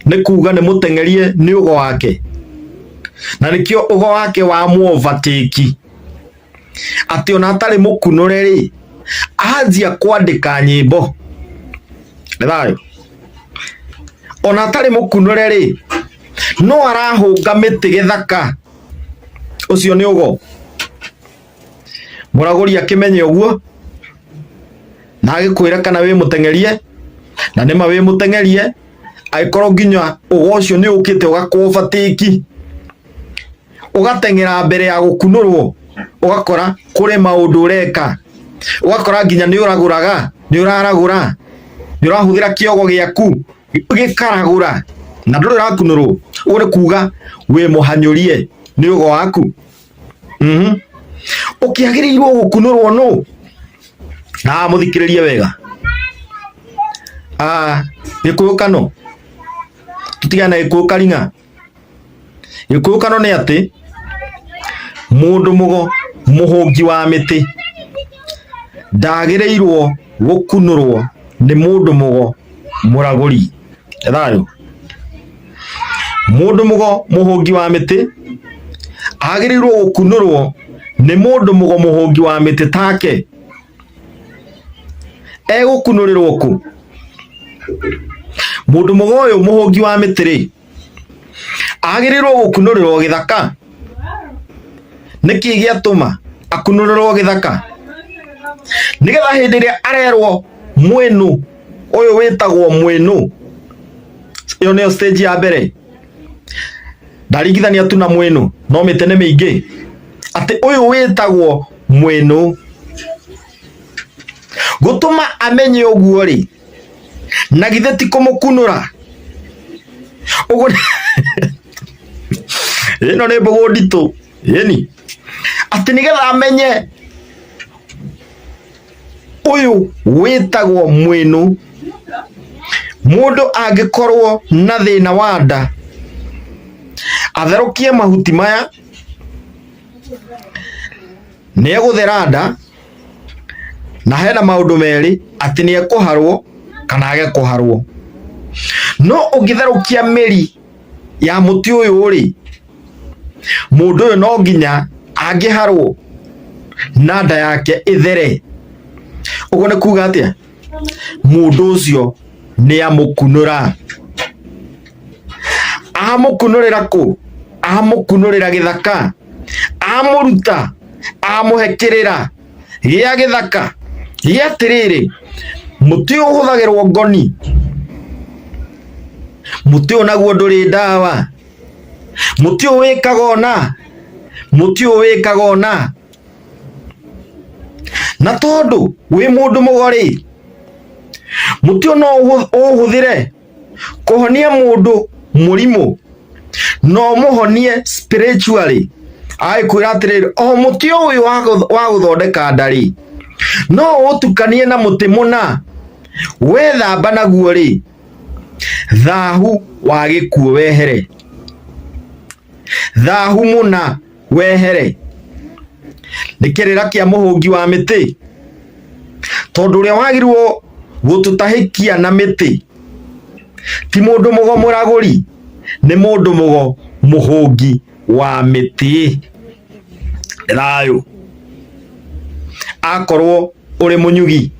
nĩ kuga nĩ mũteng'erie nĩ ũgo wake, na nĩkĩo ũgo wake wa mũovatĩki atĩ ona atarĩ mũkunũre rĩ, anjia kwandĩka nyĩmbo. Nĩ thayũ. Ona atarĩ mũkunũre rĩ, no arahũnga mĩtĩ gĩthaka, ũcio nĩ ũgo. Mũragũri akĩmenye ũguo na agĩkwĩra kana wĩ mũteng'erie, na nĩma wĩ mũteng'erie, angĩkorwo nginya ũgo ũcio nĩ ũkĩte ũgakũobatĩki, ũgateng'era mbere ya gũkunũrwo, ũgakora kũrĩ maũndũ ũreka, ũgakora nginya nĩ ũragũraga, nĩ ũraragũra, nĩ ũrahũthĩra kĩogo gĩaku gĩkaragũra na ndũrĩ ũrakunũrwo. Ũguo nĩ kuga wĩ mũhanyũrie nĩ ũgo waku. Ũkĩagĩrĩirwo gũkunũrwo nũ? Na mũthikĩrĩrie wega. Gĩkũyũ kano, tũtigane na Gĩkũyũ karing'a. Gĩkũyũ kano nĩ atĩ mũndũ mũgo mũhũngi wa mĩtĩ ndagĩrĩirwo gũkunũrwo nĩ mũndũ mũgo mũragũri. Thayũ. Mũndũ mũgo mũhũngi wa mĩtĩ agĩrĩirwo gũkunũrwo nĩ mũndũ mũgo mũhũngi wa mĩtĩ take. Egũkunũrĩrwo kũ? Mũndũ mũgo ũyũ mũhũngi wa mĩtĩ rĩ, agĩrĩirwo gũkunũrĩrwo gĩthaka. Nĩkĩ gĩatũma akunũrĩrwo gĩthaka? Nĩgetha hĩndĩ ĩrĩa arerwo mwĩnũ ũyũ wĩtagwo mwĩnũ, ĩyo nĩyo stage ya mbere, ndaringithania tu na mwĩnũ no mĩtĩ nĩ mĩingĩ, atĩ ũyũ wĩtagwo mwĩnũ, gũtũma amenye ũguo rĩ, na githĩ ti kũmũkunũra ũguo? Ĩno nĩ mbũgũ nditũ ĩni, atĩ nĩgetha amenye ũyũ wĩtagwo mwĩnũ. Mũndũ angĩkorwo na thĩna wa nda, atherũkie mahuti maya, nĩ egũthera nda, na hena maũndũ merĩ, atĩ nĩ ekũharwo kana age kũharwo. No ũngĩtherũkia mĩri ya mũtĩ ũyũ rĩ, mũndũ ũyũ no nginya angĩharwo na nda yake ĩthere. Ũguo nĩ kuga atĩa? Mũndũ ũcio nĩ amũkunũra. Amũkunũrĩra kũ? Amũkunũrĩra gĩthaka, amũruta, amũhe kĩrĩra gĩa gĩthaka gĩa atĩrĩrĩ, Mũtĩ ũyũ ũhũthagĩrwo ngoni, mũtĩ ũyũ naguo ndũrĩ ndawa, mũtĩ ũyũ wĩkaga ũna, mũtĩ ũyũ wĩkaga ũna. Na tondũ wĩ mũndũ mũgo rĩ, mũtĩ ũyũ no ũhũthĩre kũhonia mũndũ mũrimũ, no ũmũhonie spiritually. Agĩkwĩra atĩrĩrĩ, o mũtĩ ũyũ wa gũthondeka nda rĩ, no ũũtukanie na mũtĩ mũna, wethamba naguo rĩ, thahu wa gĩkuũ wehere, thahu mũna wehere. Nĩ kĩrĩra kĩa mũhũngi wa mĩtĩ, tondũ ũrĩa wagĩrĩirwo gũtũtahĩkia na mĩtĩ ti mũndũ mũgo mũragũri, nĩ mũndũ mũgo mũhũngi wa mĩtĩ. Thayũ. Akorwo ũrĩ mũnyugi,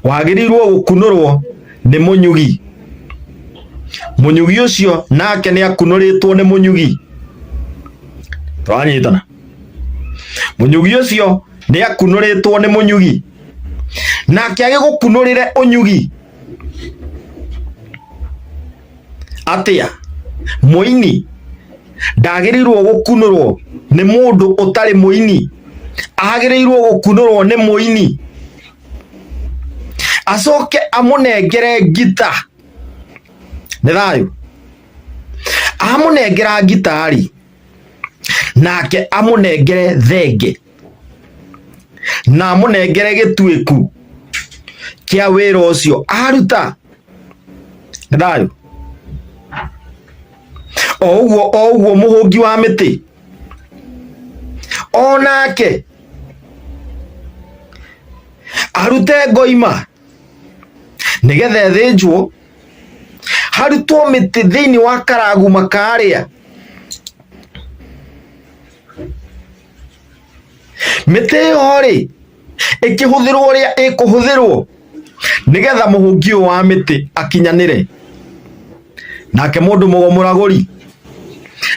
wagĩrĩirwo gũkunũrwo nĩ mũnyugi. Mũnyugi ũcio nake nĩ akunũrĩtwo nĩ mũnyugi. Tũranyitana? Mũnyugi ũcio nĩ akunũrĩtwo nĩ mũnyugi, nake agĩgũkunũrĩre ũnyugi atĩa? Mũini ndagĩrĩirwo gũkunũrwo nĩ mũndũ ũtarĩ mũini, agĩrĩirwo gũkunũrwo nĩ mũini acoke amũnengere ngita. Nĩ thayũ. Amũnengera ngita-rĩ, nake amũnengere thenge na amũnengere gĩtuĩku kĩa wĩra ũcio aruta. Nĩ thayũ. O ũguo o ũguo mũhũngi wa mĩtĩ o nake arute ngoima nĩgetha ĩthĩnjwo, harutwo mĩtĩ thĩinĩ wa karaguma karĩa mĩtĩ ĩyo rĩ ĩkĩhũthĩrwo ũrĩa ĩkũhũthĩrwo nĩgetha mũhũngi ũyũ wa mĩtĩ akinyanĩre. Nake mũndũ mũgo mũragũri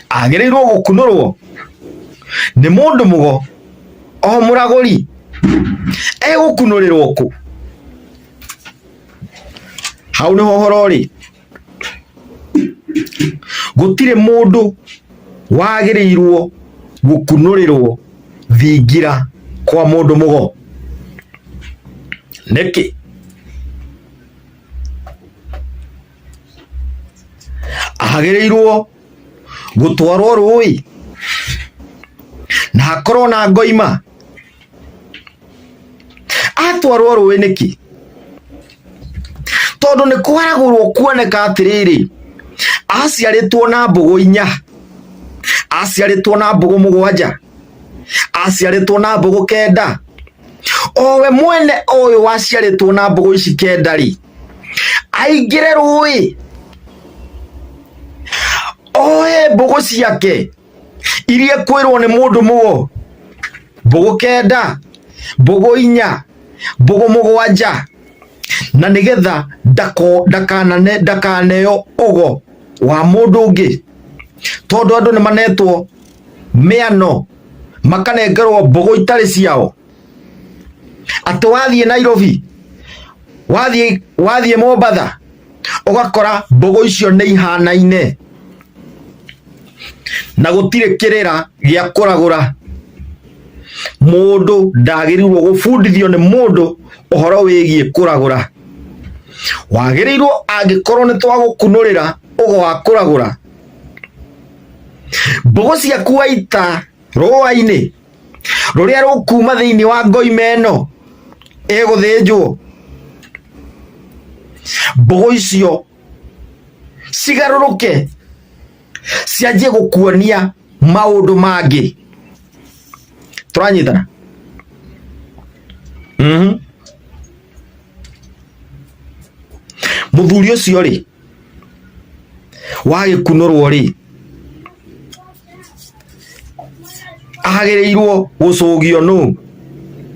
agĩrĩirwo gũkunũrwo nĩ mũndũ mũgo o mũragũri. Egũkunũrĩrwo kũ? Hau nĩho ũhoro ũrĩ. Gũtirĩ mũndũ wagĩrĩirwo gũkunũrĩrwo thingira kwa mũndũ mũgo. Nĩkĩ? Agĩrĩirwo gũtwarwo rũĩ na hakorwo na ngoima. Atwarwo rũĩ nĩkĩ? Tondũ nĩ kwaragũrwo kuoneka atĩrĩrĩ, aciarĩtwo na mbũgũ inya, aciarĩtwo na mbũgũ mũgwanja, aciarĩtwo na mbũgũ kenda. Owe mwene ũyũ waciarĩtwo na mbũgũ ici kenda rĩ, aingĩre rũĩ oe mbũgũ ciake iria kwĩrwo nĩ mũndũ mũgo, mbũgũ kenda, mbũgũ inya, mbũgũ mũgwanja, na nĩgetha ndakanane ndakaneo ũgo wa mũndũ ũngĩ, tondũ andũ nĩ manetwo mĩano makanengerwo mbũgũ itarĩ ciao, atĩ wathiĩ Nairobi, wathiĩ Mombatha, ũgakora mbũgũ icio nĩ ihanaine na gũtirĩ kĩrĩra gĩa kũragũra. Mũndũ ndagĩrĩirwo gũbundithio nĩ mũndũ ũhoro wĩgiĩ kũragũra. Wagĩrĩirwo angĩkorwo nĩ twagũkunũrĩra ũgo wa kũragũra, mbũgũ ciaku waita rũa-inĩ rũrĩa rũkuma thĩinĩ wa ngoima ĩno ĩgũthĩnjwo, mbũgũ icio cigarũrũke cianjie gũkuonia maũndũ mangĩ. Tũranyitana? Mũthuri ũcio rĩ, wagĩkunũrwo rĩ, agĩrĩirwo gũcũgio nũ?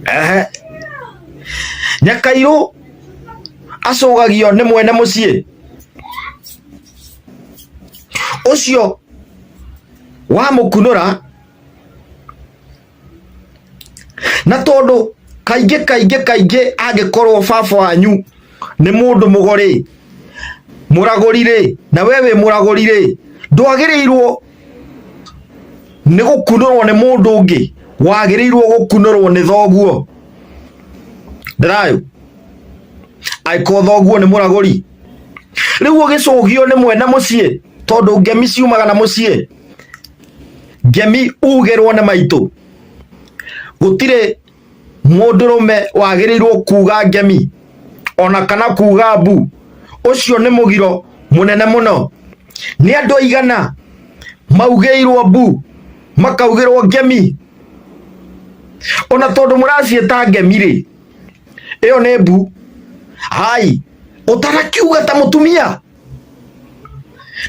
Ehe. Nyakairũ acũgagio nĩ mwene mũciĩ ũcio wamũkunũra, na tondũ Kaingĩ kaingĩ kaingĩ angĩkorwo baba wanyu nĩ mũndũ mũgo rĩ, mũragũri rĩ, na we wĩ mũragũri rĩ, ndwagĩrĩirwo nĩ gũkunũrwo nĩ mũndũ ũngĩ, wagĩrĩirwo gũkunũrwo nĩ thoguo. Ndĩrayũ angĩkorwo thoguo nĩ mũragũri, rĩu ũgĩcũgio nĩ mwene mũciĩ, tondũ ngemi ciumaga na mũciĩ, ngemi ugĩrwo nĩ maitũ, gũtirĩ mũndũrũme wagĩrĩirwo kuga ngemi ona kana kuga mbu, ũcio nĩ mũgiro mũnene mũno. Nĩ andũ aigana maugĩirwo mbu makaugĩrwo ngemi, ona tondũ mũraciĩta ngemi rĩ, ĩyo nĩ mbu. Hai, ũtanakiuga ta mũtumia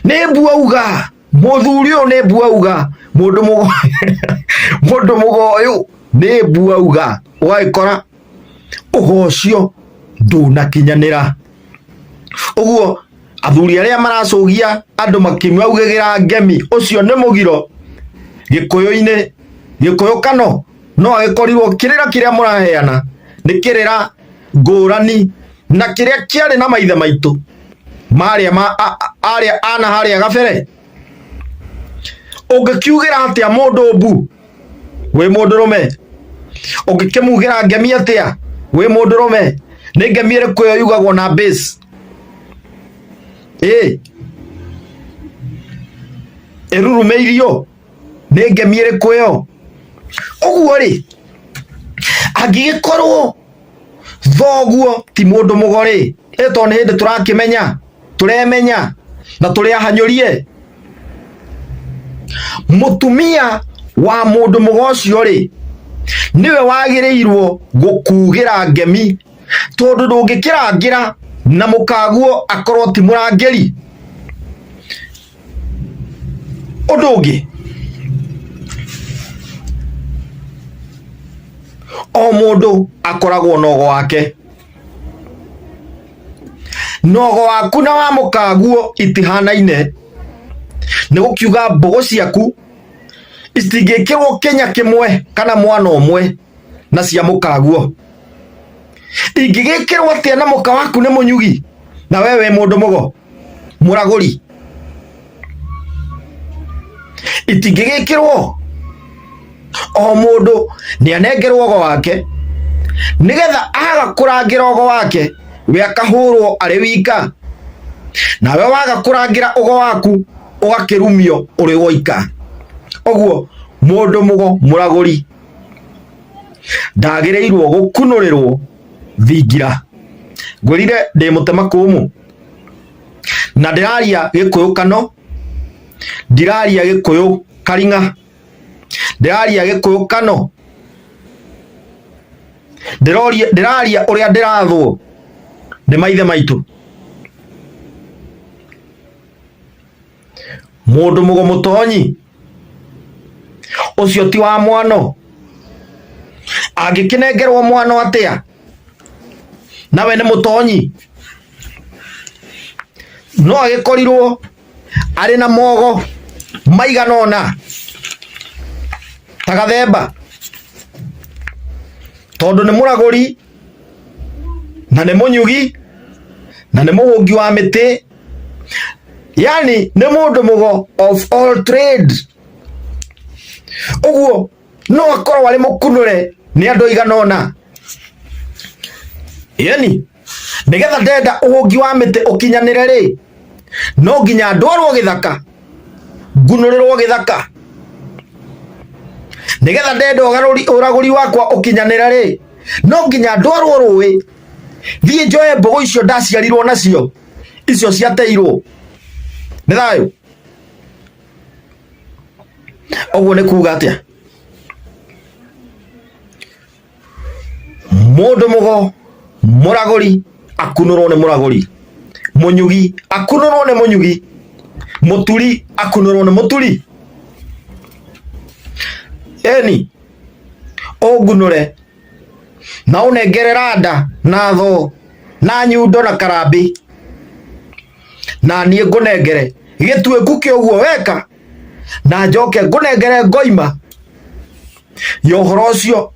nĩ mbu auga, mũthuri ũyũ nĩ mbu auga, mũndũ mũgo mũndũ mũgo ũyũ nĩ mbu auga, ũgagĩkora ũgo ũcio ndũnakinyanĩra. Ũguo athuri arĩa maracũgia andũ makĩmaugĩgĩra ngemi, ũcio nĩ mũgiro gĩkũyũ-inĩ. Gĩkũyũ kano no agĩkorirwo kĩrĩra kĩrĩa mũraheana nĩ kĩrĩra ngũrani na kĩrĩa kĩarĩ na maithe maitũ marĩa ma arĩa ana harĩa gabere. Ũngĩkiugĩra atĩa mũndũ mbu wĩ mũndũrũme? Ũngĩkĩmugĩra ngemi atĩa wĩ mũndũrũme? Nĩ ngemi ĩrĩkũ ĩyo yugagwo na bass? Ĩ ĩrurumĩirio nĩ ngemi ĩrĩkũ ĩyo? Ũguo rĩ, angĩgĩkorwo thoguo ti mũndũ mũgo rĩ, ĩ tondũ nĩ hĩndĩ tũrakĩmenya, tũremenya na tũrĩ ahanyũrie, mũtumia wa mũndũ mũgo ũcio rĩ, nĩwe wagĩrĩirwo gũkugĩra ngemi, tondũ ndũngĩkĩrangĩra na mũkaguo akorwo ti mũrangĩri. Ũndũ ũngĩ, o mũndũ akoragwo na ũgo wake, na ũgo waku na wa mũkaguo itihanaine. Nĩ gũkiuga mbũgũ ciaku itingĩkĩrwo kĩnya kĩmwe kana mwana ũmwe na cia mũkaguo. Ingĩgĩkĩrwo atĩa na mũka waku nĩ mũnyugi na we wĩ mũndũ mũgo mũragũri? Itingĩgĩkĩrwo. O mũndũ nĩ anengerwo ũgo wake, nĩgetha aga kũrangĩra ũgo wake we akahũrwo arĩ wika, nawe waga kũrangĩra ũgo waku ũgakĩrumio ũrĩ woika. Ũguo mũndũ mũgo mũragũri ndagĩrĩirwo gũkunũrĩrwo thingira. Ngwĩrire ndĩ mũtema kũmũ na ndĩraria gĩkũyũ kano, ndiraria gĩkũyũ karing'a, ndĩraria gĩkũyũ kano, ndĩraria ũrĩa ndĩrathwo nĩ maithe maitũ. Mũndũ mũgo mũtonyi ũcio ti wa mwano, angĩkĩnengerwo mwano atĩa nawe nĩ mũtonyi? No agĩkorirwo arĩ na mogo maigana ũna ta gathemba, tondũ nĩ mũragũri na nĩ mũnyugi na nĩ mũhũngi wa mĩtĩ, yani nĩ mũndũ mũgo of all trade. Ũguo no akorwo arĩ mũkunũre nĩ andũ aigana ũna, yani nĩgetha ndenda ũhũngi wa mĩtĩ ũkinyanĩre rĩ, no nginya ndwarwo gĩthaka, ngunũrĩrwo gĩthaka. Nĩgetha ndenda ũragũri wakwa ũkinyanĩre rĩ, no nginya ndwarwo rũĩ, thiĩ njoe mbũgũ icio ndaciarirwo nacio, icio ciateirwo. Nĩ thayũ. Ũguo nĩ kuga atĩa? Mũndũ mũgo mũragũri akunũrwo nĩ mũragũri, mũnyugi akunũrwo nĩ mũnyugi, mũturi akunũrwo nĩ mũturi. Eni ũngunũre na ũnengere randa na thoo na nyundo na karambĩ, na niĩ ngũnengere gĩtuĩku kĩa ũguo weka, na njoke ngũnengere ngoima ya ũhoro ũcio.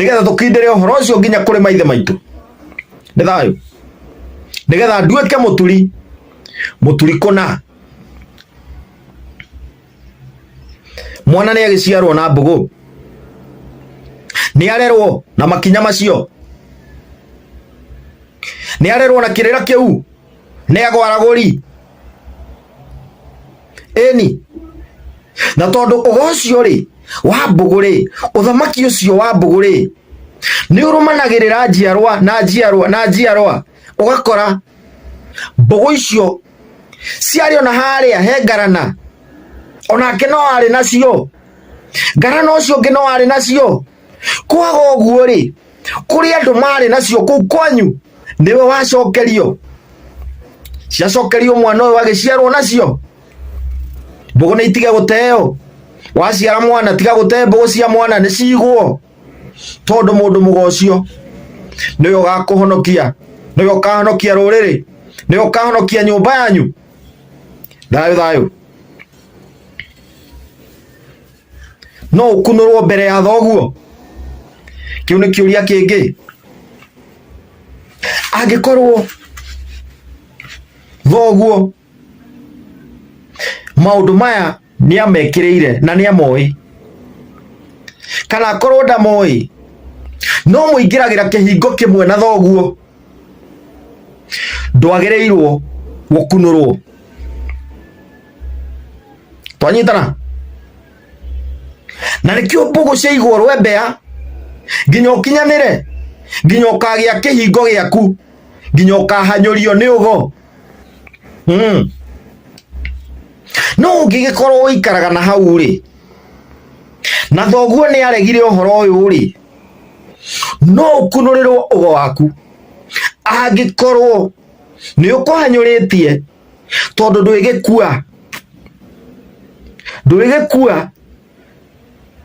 Nigetha tukindire uhoro ucio nginya kuri maithe maitu. Nĩ thayũ. Nigetha nduĩke mũturi, mũturi kũna. Mwana nĩ agĩciarwo na mbũgũ, nĩ arerwo na makinya macio, nĩ arerwo na kĩrĩra kĩu, nĩ agwaragũri ĩni. Na tondũ ũgo ũcio rĩ wa mbũgũ rĩ, ũthamaki ũcio wa mbũgũ rĩ, nĩ ũrũmanagĩrĩra njiarwa na njiarwa na njiarwa, ũgakora mbũgũ icio ciarĩ ona harĩa he ngarana, onake no arĩ nacio, ngarana ũcio ũngĩ no arĩ nacio. Kwaga ũguo rĩ, kũrĩ andũ marĩ nacio kũu kwanyu, nĩwe wacokerio, ciacokerio mwana ũyũ agĩciarwo nacio. Mbũgũ nĩ itige gũteo, waciara mwana tiga gũte mbũgũ cia mwana, nĩ cigwo, tondũ mũndũ mũgo ũcio nĩwe ũgakũhonokia, nĩwe ũkahonokia rũrĩrĩ, nĩwe ũkahonokia nyũmba yanyu. Thayũ thayũ. No ũkunũrwo mbere ya thoguo? Kĩu nĩ kĩũria kĩngĩ. Angĩkorwo thoguo maũndũ maya nĩ amekĩrĩire na nĩ amoĩ, kana akorwo ndamoĩ, no mũingĩragĩra kĩhingo kĩmwe na thoguo, ndwagĩrĩirwo gũkunũrwo. Twanyitana? Na nĩkĩo mbũgũ ciaigwo rwembea nginya ũkinyanĩre, nginya ũkagĩa kĩhingo gĩaku, nginya ũkahanyũrio nĩ ũgo. No ũngĩgĩkorwo ũikaraga na hau rĩ, na thoguo nĩ aregire ũhoro ũyũ rĩ, no ũkunũrĩrwo ũgo waku angĩkorwo nĩ ũkũhanyũrĩtie, tondũ ndwĩgĩkua, ndwĩgĩkua,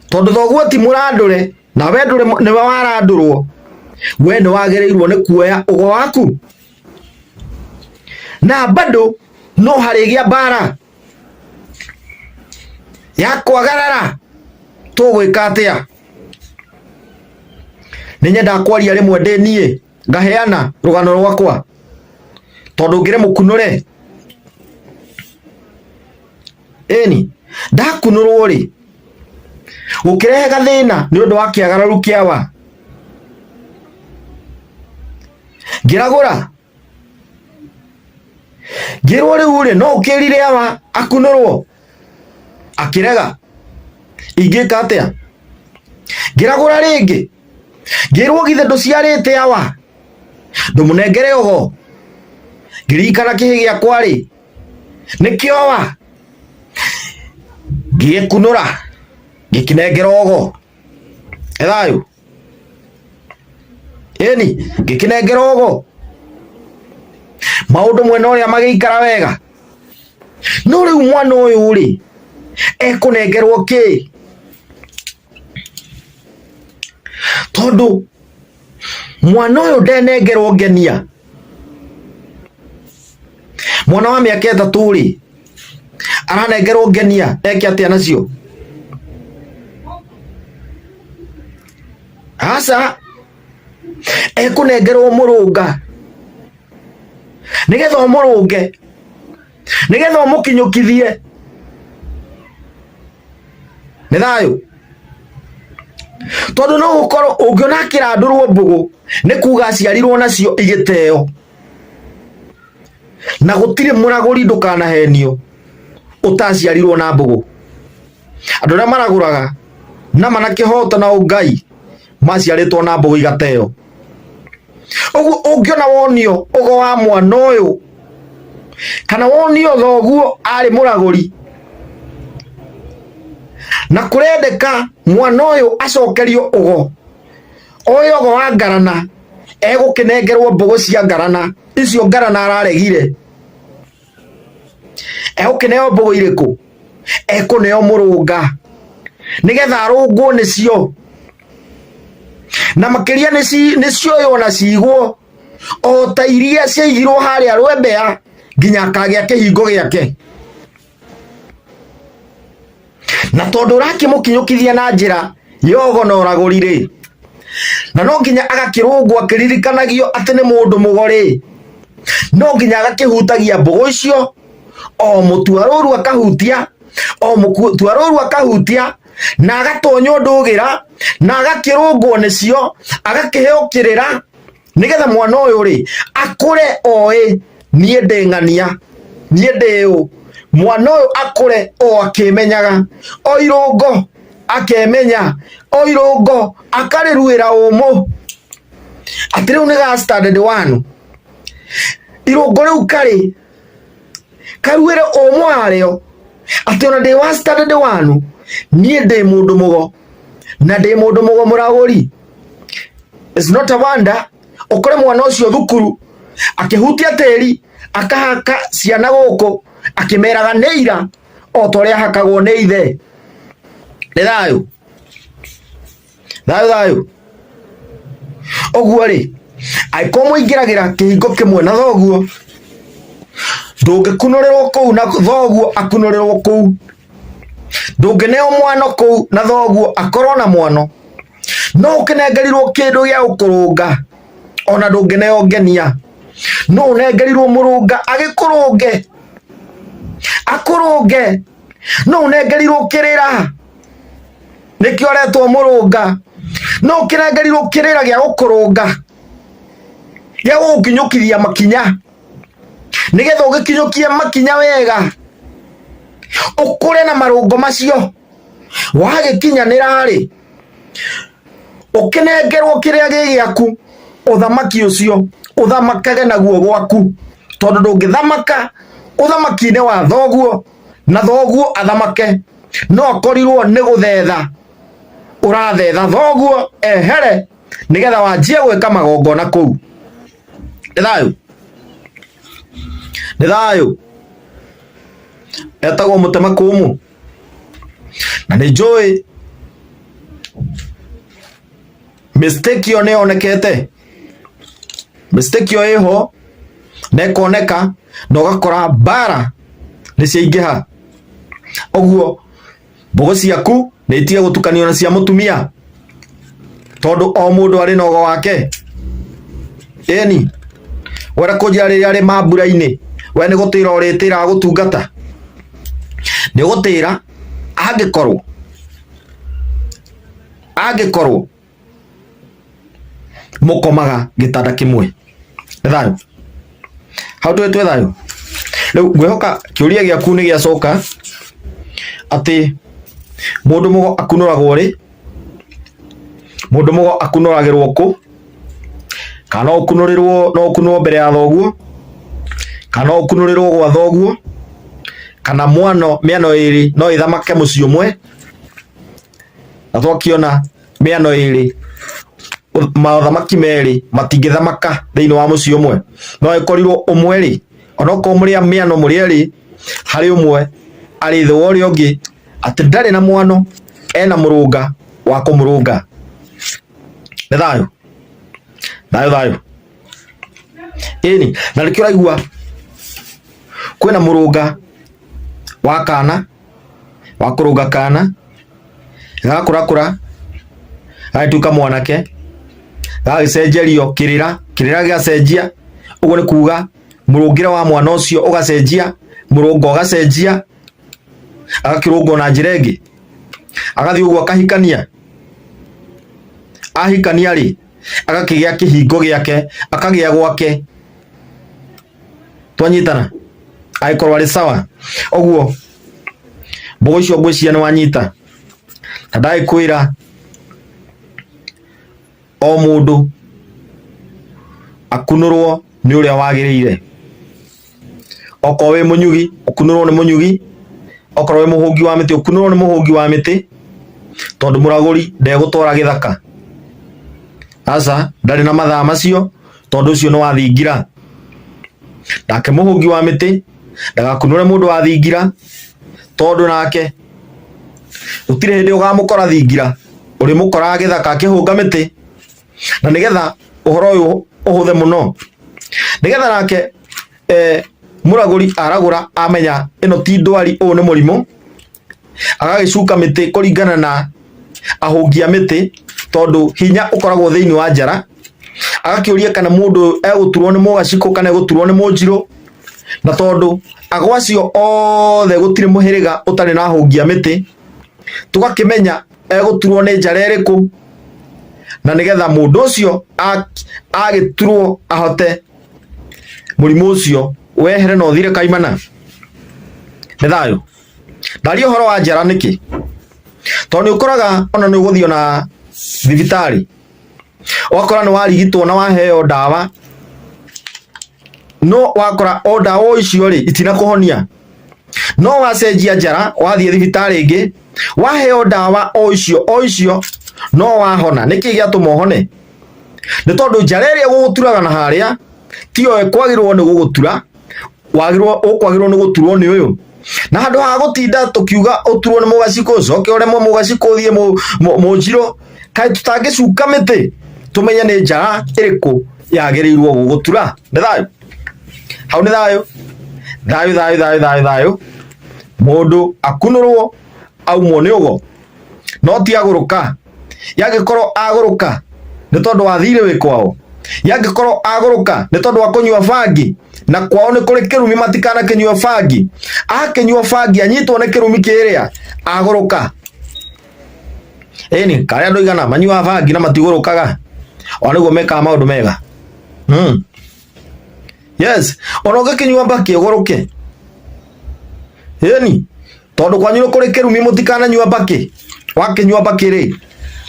tondũ thoguo ti mũrandũre na we ndũrĩ, nĩwe warandũrwo, we nĩ wagĩrĩirwo nĩ kuoya ũgo waku. Na bado no harĩgĩa mbara ya kwagarara, tũgwĩka atĩa? Nĩ nyendaga kwaria rĩmwe ndĩ niĩ ngaheana rũgano rwakwa, tondũ ngĩrĩ mũkunũre. Ĩni ndakunũrwo rĩ, gũkĩrehe gathĩna nĩ ũndũ wa kĩagararu kĩawa, ngĩragũra, ngĩrwo rĩu rĩ, no ũkĩrire awa akunũrwo, akĩrega. Ingĩka atĩa? Ngĩragũra rĩngĩ, ngĩrwo githĩ ndũciarĩte awa, ndũmũnengere ũgo. Ngĩririkana kĩhĩ gĩakwa rĩ, nĩkĩo awa, ngĩgĩkunũra, ngĩkĩnengera ũgo. Ĩ thayũ? Ĩni, ngĩkĩnengera ũgo. Maũndũ mwena ũrĩa magĩikara wega. No rĩu mwana ũyũ rĩ, ekũnengerwo kĩ? Tondũ mwana ũyũ ndenengerwo ngenia. Mwana wa mĩaka 3 rĩ, aranengerwo ngenia eke atĩa nacio? Aca, ekũnengerwo mũrũnga nĩgetha ũmũrũnge, nĩgetha ũmũkinyũkithie. Nĩ thayũ? Tondũ no gũkorwo ũngĩona akĩrandũrwo mbũgũ nĩ kuga aciarirwo nacio igĩteo, na gũtirĩ mũragũri, ndũkanahenio, ũtaciarirwo na mbũgũ. Andũ arĩa maragũraga na mana kĩhoto na ũngai maciarĩtwo na mbũgũ igateo. Ũguo ũngĩona wonio ũgo wa mwana ũyũ, kana wonio thoguo arĩ mũragũri, na kũrendeka mwana ũyũ acokerio ũgo ũyũ, ũgo wa ngarana, egũkĩnengerwo mbũgũ cia ngarana icio ngarana araregire. Egũkĩneo mbũgũ irĩkũ? Ekũneo mũrũnga, nĩgetha arũngwo nĩcio, na makĩria nĩcioywo na cigwo o ta iria ciaigirwo harĩa rwembea nginya akagĩa kĩhingo gĩake. Na tondũ ũrakĩmũkinyũkithia na njĩra ya ũgo na ũragũri rĩ, Na no nginya agakĩrũngwo akĩririkanagio atĩ nĩ mũndũ mũgo rĩ, no nginya agakĩhutagia mbũgũ icio, o mũtua rũru akahutia, o mũtua rũru akahutia, na agatonywo ndũgĩra, na agakĩrũngwo nĩcio, agakĩheo kĩrĩra, nĩgetha mwana ũyũ rĩ akũre oĩ niĩ ndĩ ng'ania, niĩ ndĩ ũ. Mwana ũyũ akũre o akĩmenyaga, o irũngo akemenya, o irũngo akarĩruĩra ũmũ, atĩ rĩu nĩ ga standard one. Irũngo rĩu karĩ karuĩre ũmũ warĩo, atĩ ona ndĩ wa standard one, niĩ ndĩ mũndũ mũgo, na ndĩ mũndũ mũgo mũragũri. It's not a wonder ũkore mwana ũcio thukuru akĩhutia tĩri akahaka ciana gũkũ akĩmeraga nĩ ira o ta ũrĩa ahakagwo nĩ ithe. Nĩ thayũ thayũ thayũ. Ũguo rĩ, angĩkorwo mũingĩragĩra kĩhingo kĩmwe na thoguo, ndũngĩkunũrĩrwo kũu na thoguo akunũrĩrwo kũu, ndũngĩneo mwano kũu na thoguo akorwo na mwano, no ũkĩnengerirwo kĩndũ gĩa gũkũrũnga ona ndũngĩneo ngenia, no ũnengerirwo mũrũnga agĩkũrũnge akũrũnge, no ũnengerirwo kĩrĩra nĩkĩo aretwo mũrũnga, no ũkĩnengerirwo kĩrĩra gĩa gũkũrũnga, gĩa gũgũkinyũkithia makinya, nĩgetha ũgĩkinyũkie makinya wega, ũkũre na marũngo macio. Wagĩkinyanĩra rĩ, ũkĩnengerwo kĩrĩa gĩ gĩaku, ũthamaki ũcio ũthamakage naguo gwaku, tondũ ndũngĩthamaka ũthamaki-inĩ wa thoguo na thoguo athamake, no akorirwo nĩ gũthetha ũrathetha thoguo ehere, nĩgetha wanjie gwĩka magongona kũu. Nĩ thayũ, nĩ thayũ. Etagwo mũtema kũmũ, na nĩ njũĩ mistake ĩyo nĩ yonekete, mistake ĩyo ĩho na ĩkoneka, na ũgakora mbara nĩ ciaingĩha. Ũguo mbũgũ ciaku nĩ itige gũtukanio na cia mũtumia, tondũ o mũndũ arĩ na ũgo wake. Ĩni wenda kũnjĩra rĩrĩa arĩ mambura-inĩ, we nĩ gũtĩra ũrĩtĩraga gũtungata, nĩ ũgũtĩra angĩkorwo angĩkorwo mũkomaga gĩtanda kĩmwe. Nĩ thayũ hau twĩ twĩ thayũ. Rĩu ngwĩhoka kĩũria gĩaku nĩ gĩacoka atĩ mũndũ mũgo akunũragwo rĩ, mũndũ mũgo akunũragĩrwo kũ, kana no ũkunũrĩrwo, no ũkunũrwo mbere ya thoguo, kana no ũkunũrĩrwo gwa thoguo, kana mwano mĩano ĩrĩ no ĩthamake mũciĩ ũmwe. Na twakĩona mĩano ĩrĩ, maũthamaki merĩ matingĩthamaka thĩinĩ wa mũciĩ ũmwe, no ĩkorirwo ũmwe rĩ, onokorwo mũrĩ a mĩano mũrĩ erĩ, harĩ ũmwe arĩ thĩ wa ũrĩa ũngĩ, atĩ ndarĩ na mwano, ena mũrũnga wa kũmũrũnga. Nĩ thayũ thayũ thayũ. Ĩni na nĩkĩo ũraigua kwĩna mũrũnga wa kana, wa kũrũnga kana gakũrakũra gagĩtuĩka mwanake, gagĩcenjerio kĩrĩra, kĩrĩra gĩgacenjia, ũguo nĩ kuga mũrũngĩre wa mwana ũcio ũgacenjia, mũrũngo ũgacenjia, agakĩrũngwo na njĩra ĩngĩ, agathiĩ ũguo akahikania, ahikania rĩ, agakĩgĩa kĩhingo gĩake, akagĩa gwake, twanyitana, agĩkorwo arĩ sawa. Ũguo mbũgũ icio ngwĩciria nĩ wanyita, na ndagĩkwĩra o mũndũ akunũrwo nĩ ũrĩa wagĩrĩire. Okorwo wĩ mũnyugi ũkunũrwo nĩ mũnyugi, okorwo wĩ mũhũngi wa mĩtĩ ũkunũrwo nĩ mũhũngi wa mĩtĩ, tondũ mũragũri ndegũtwara gĩthaka, aca, ndarĩ na mathaa macio, tondũ ũcio nĩ wa thingira. Nake mũhũngi wa mĩtĩ ndagakunũre mũndũ wa thingira, tondũ nake gũtirĩ hĩndĩ ũgamũkora thingira, ũrĩmũkoraga gĩthaka akĩhũnga mĩtĩ. Na nĩgetha ũhoro ũyũ ũhũthe mũno, nĩgetha nake mũragũri aragũra amenya ĩno ti ndwari, ũyũ nĩ mũrimũ, agagĩcuka mĩtĩ kũringana na ahũngi a mĩtĩ. Tondu hinya ukoragwo thiini wa njara, agakiuria kana mundu eguturwo ni mugaciko kana eguturwo ni munjiru. Na tondu ago acio othe gutiri muhiriga utari na hungia miti, tugakimenya eguturwo ni njara iriku, na nigetha mundu ucio agiturwo ahote murimu ucio wehere na uthire kaimana. Ni thayo. Ndaria uhoro wa njara niki? Tondu ni ukoraga ona ni uguthio na thibitari, wakora ni warigitwo na waheo ndawa, no wakora o ndawa icio ri itinakuhonia, no wacenjia njara wathie thibitari ingi waheo ndawa o icio o icio no wahona. Niki giatuma uhone? Ni tondu njara iria guguturaga na haria tiyo ikwagirwo ni gugutura, wagirwo ukwagirwo ni guturwo ni uyu. Na handu ha gutinda tukiuga uturwo ni mugaciko, ucoke uremwo mugaciko uthie munjiro, kai tutangicuka miti tumenye ni njara iriku yagirirwo gugutura. Ni thayo hau, ni thayo thayo thayo thayo thayo thayo. Mundu akunurwo aumwo ni ugo, no ti aguruka. Yangikorwo aguruka ni tondu wa thire wi kwao, yangikorwo aguruka ni tondu wa kunyua bangi, na kwao ni kuri kirumi matikana kinyua bangi, akinyua bangi anyitwo ni kirumi kiria aguruka. Ini karia andu igana manyuaga bangi na matigurukaga, o niguo mekaga maundu mega. Yes, ona ungikinyua mbaki uguruke. Ini tondu kwanyu ni kuri kirumi mutikananyua mbaki, wakinyua mbaki ri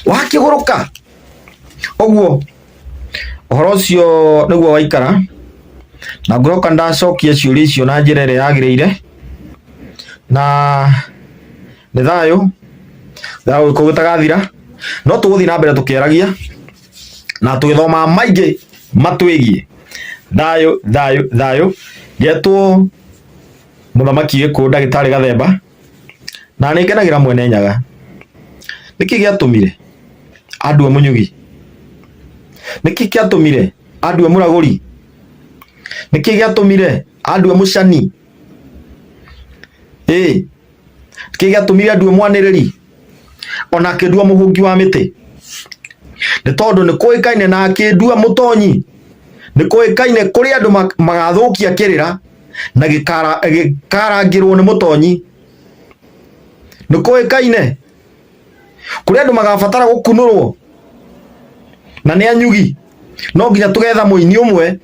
wakiguruka. Uguo uhoro ucio niguo waikara, na nguroka ndacokia ciũria icio na njĩra ĩrĩa yagĩrĩire. Na nĩ thayũ thayũ gĩkũ gĩtagathira, no tũgũthiĩ na mbere tũkĩaragia na tũgĩthomaga maingĩ matwĩgiĩ. Thayũ thayũ thayũ. Ngetwo Mũthamaki Gĩkũyũ Ndagĩtarĩ Gathemba, na nĩ ngenagĩra Mwene Nyaga. Nĩkĩ gĩatũmire andue mũnyugi? Nĩkĩ gĩatũmire andue mũragũri? Nĩkĩ gĩatũmire andue mũcani? Ĩĩ, nĩkĩ gĩatũmire andue mwanĩrĩri? Ona akĩndua mũhungi wa mĩtĩ? Nĩ tondũ nĩ kũĩkaine na akĩndua mũtonyi, nĩ kũĩkaine kũrĩ andũ magathũkia kĩrĩra na gĩkarangĩrwo nĩ mũtonyi. Nĩ kũĩkaine kũrĩ andũ magabatara gũkunũrwo na nĩ anyugi, no nginya tũgetha mũini ũmwe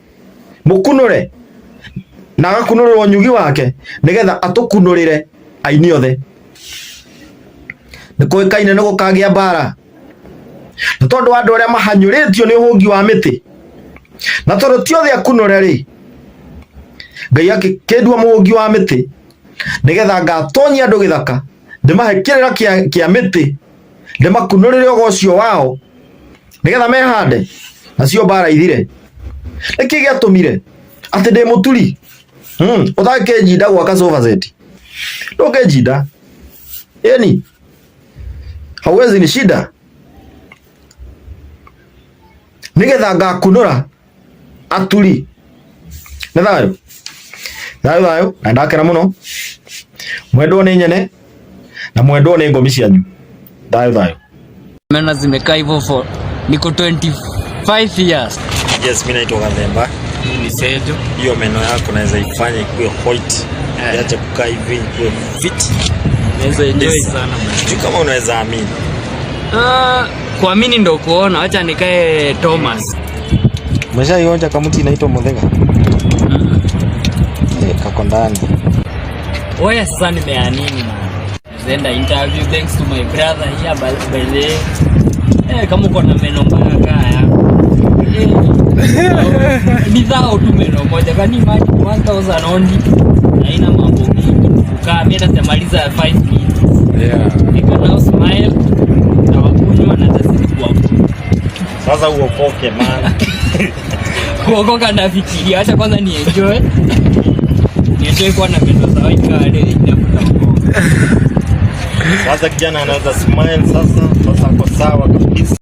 mũkunũre na agakunũrĩrwo nyugi wake nĩgetha atũkunũrĩre aini othe. Nĩ kũĩkaine nĩ gũkagĩa mbara, nĩ tondũ wa andũ arĩa mahanyũrĩtio nĩ ũhũngi wa mĩtĩ, na tondũ ti othe akunũre rĩ, Ngai akĩndua mũhũngi wa mĩtĩ nĩgetha ngatonyia andũ gĩthaka, ndĩmahe kĩrĩra kĩa mĩtĩ, ndĩmakunũrĩre ũgo ũcio wao nĩgetha mehande nacio mbara ithire. Nĩkĩ gĩatũmire atĩ ndĩ mũturi ũtangĩnjinda gwaka sofa set? Ndũngĩnjinda. Ĩni hauwezi ni shida, nĩgetha ngakunũra aturi. Nĩ thayũ thayũ thayũ, na ndakena mũno. Mwendwo nĩ nyene na mwendwo nĩ ngomi cianyu. Thayũ thayũ. Meno zimekaa hivyo for niko 25 years. Yes, mimi naitwa Gathemba. Ni Sejo. Hiyo meno yako naweza ifanya ikuwe white, iache kukaa hivi, ikuwe fit. Naweza enjoy Yes. sana man. Sijui kama unaweza amini. Ah, kuamini ndo kuona. Acha nikae Thomas. Umeshaionja kamuti inaitwa muthiga? Kako ndani. Oya, sasa nimeamini man. Zenda interview thanks to my brother here by the way. Kama uko na meno mbaya kaa yako. Ni thao tu meno moja. Kani imagine 1000 only. Haina mambo mingi. Kukaa mimi hata sijamaliza 5 minutes. Niko now smile. Na wakunywa na tazidi kuwakunywa. Sasa uokoke man. Kuokoka nafikiria, acha kwanza ni enjoy. Ni enjoy kuwa na meno za white card ndio. Sasa kijana anaweza smile sasa, sasa ako sawa kabisa.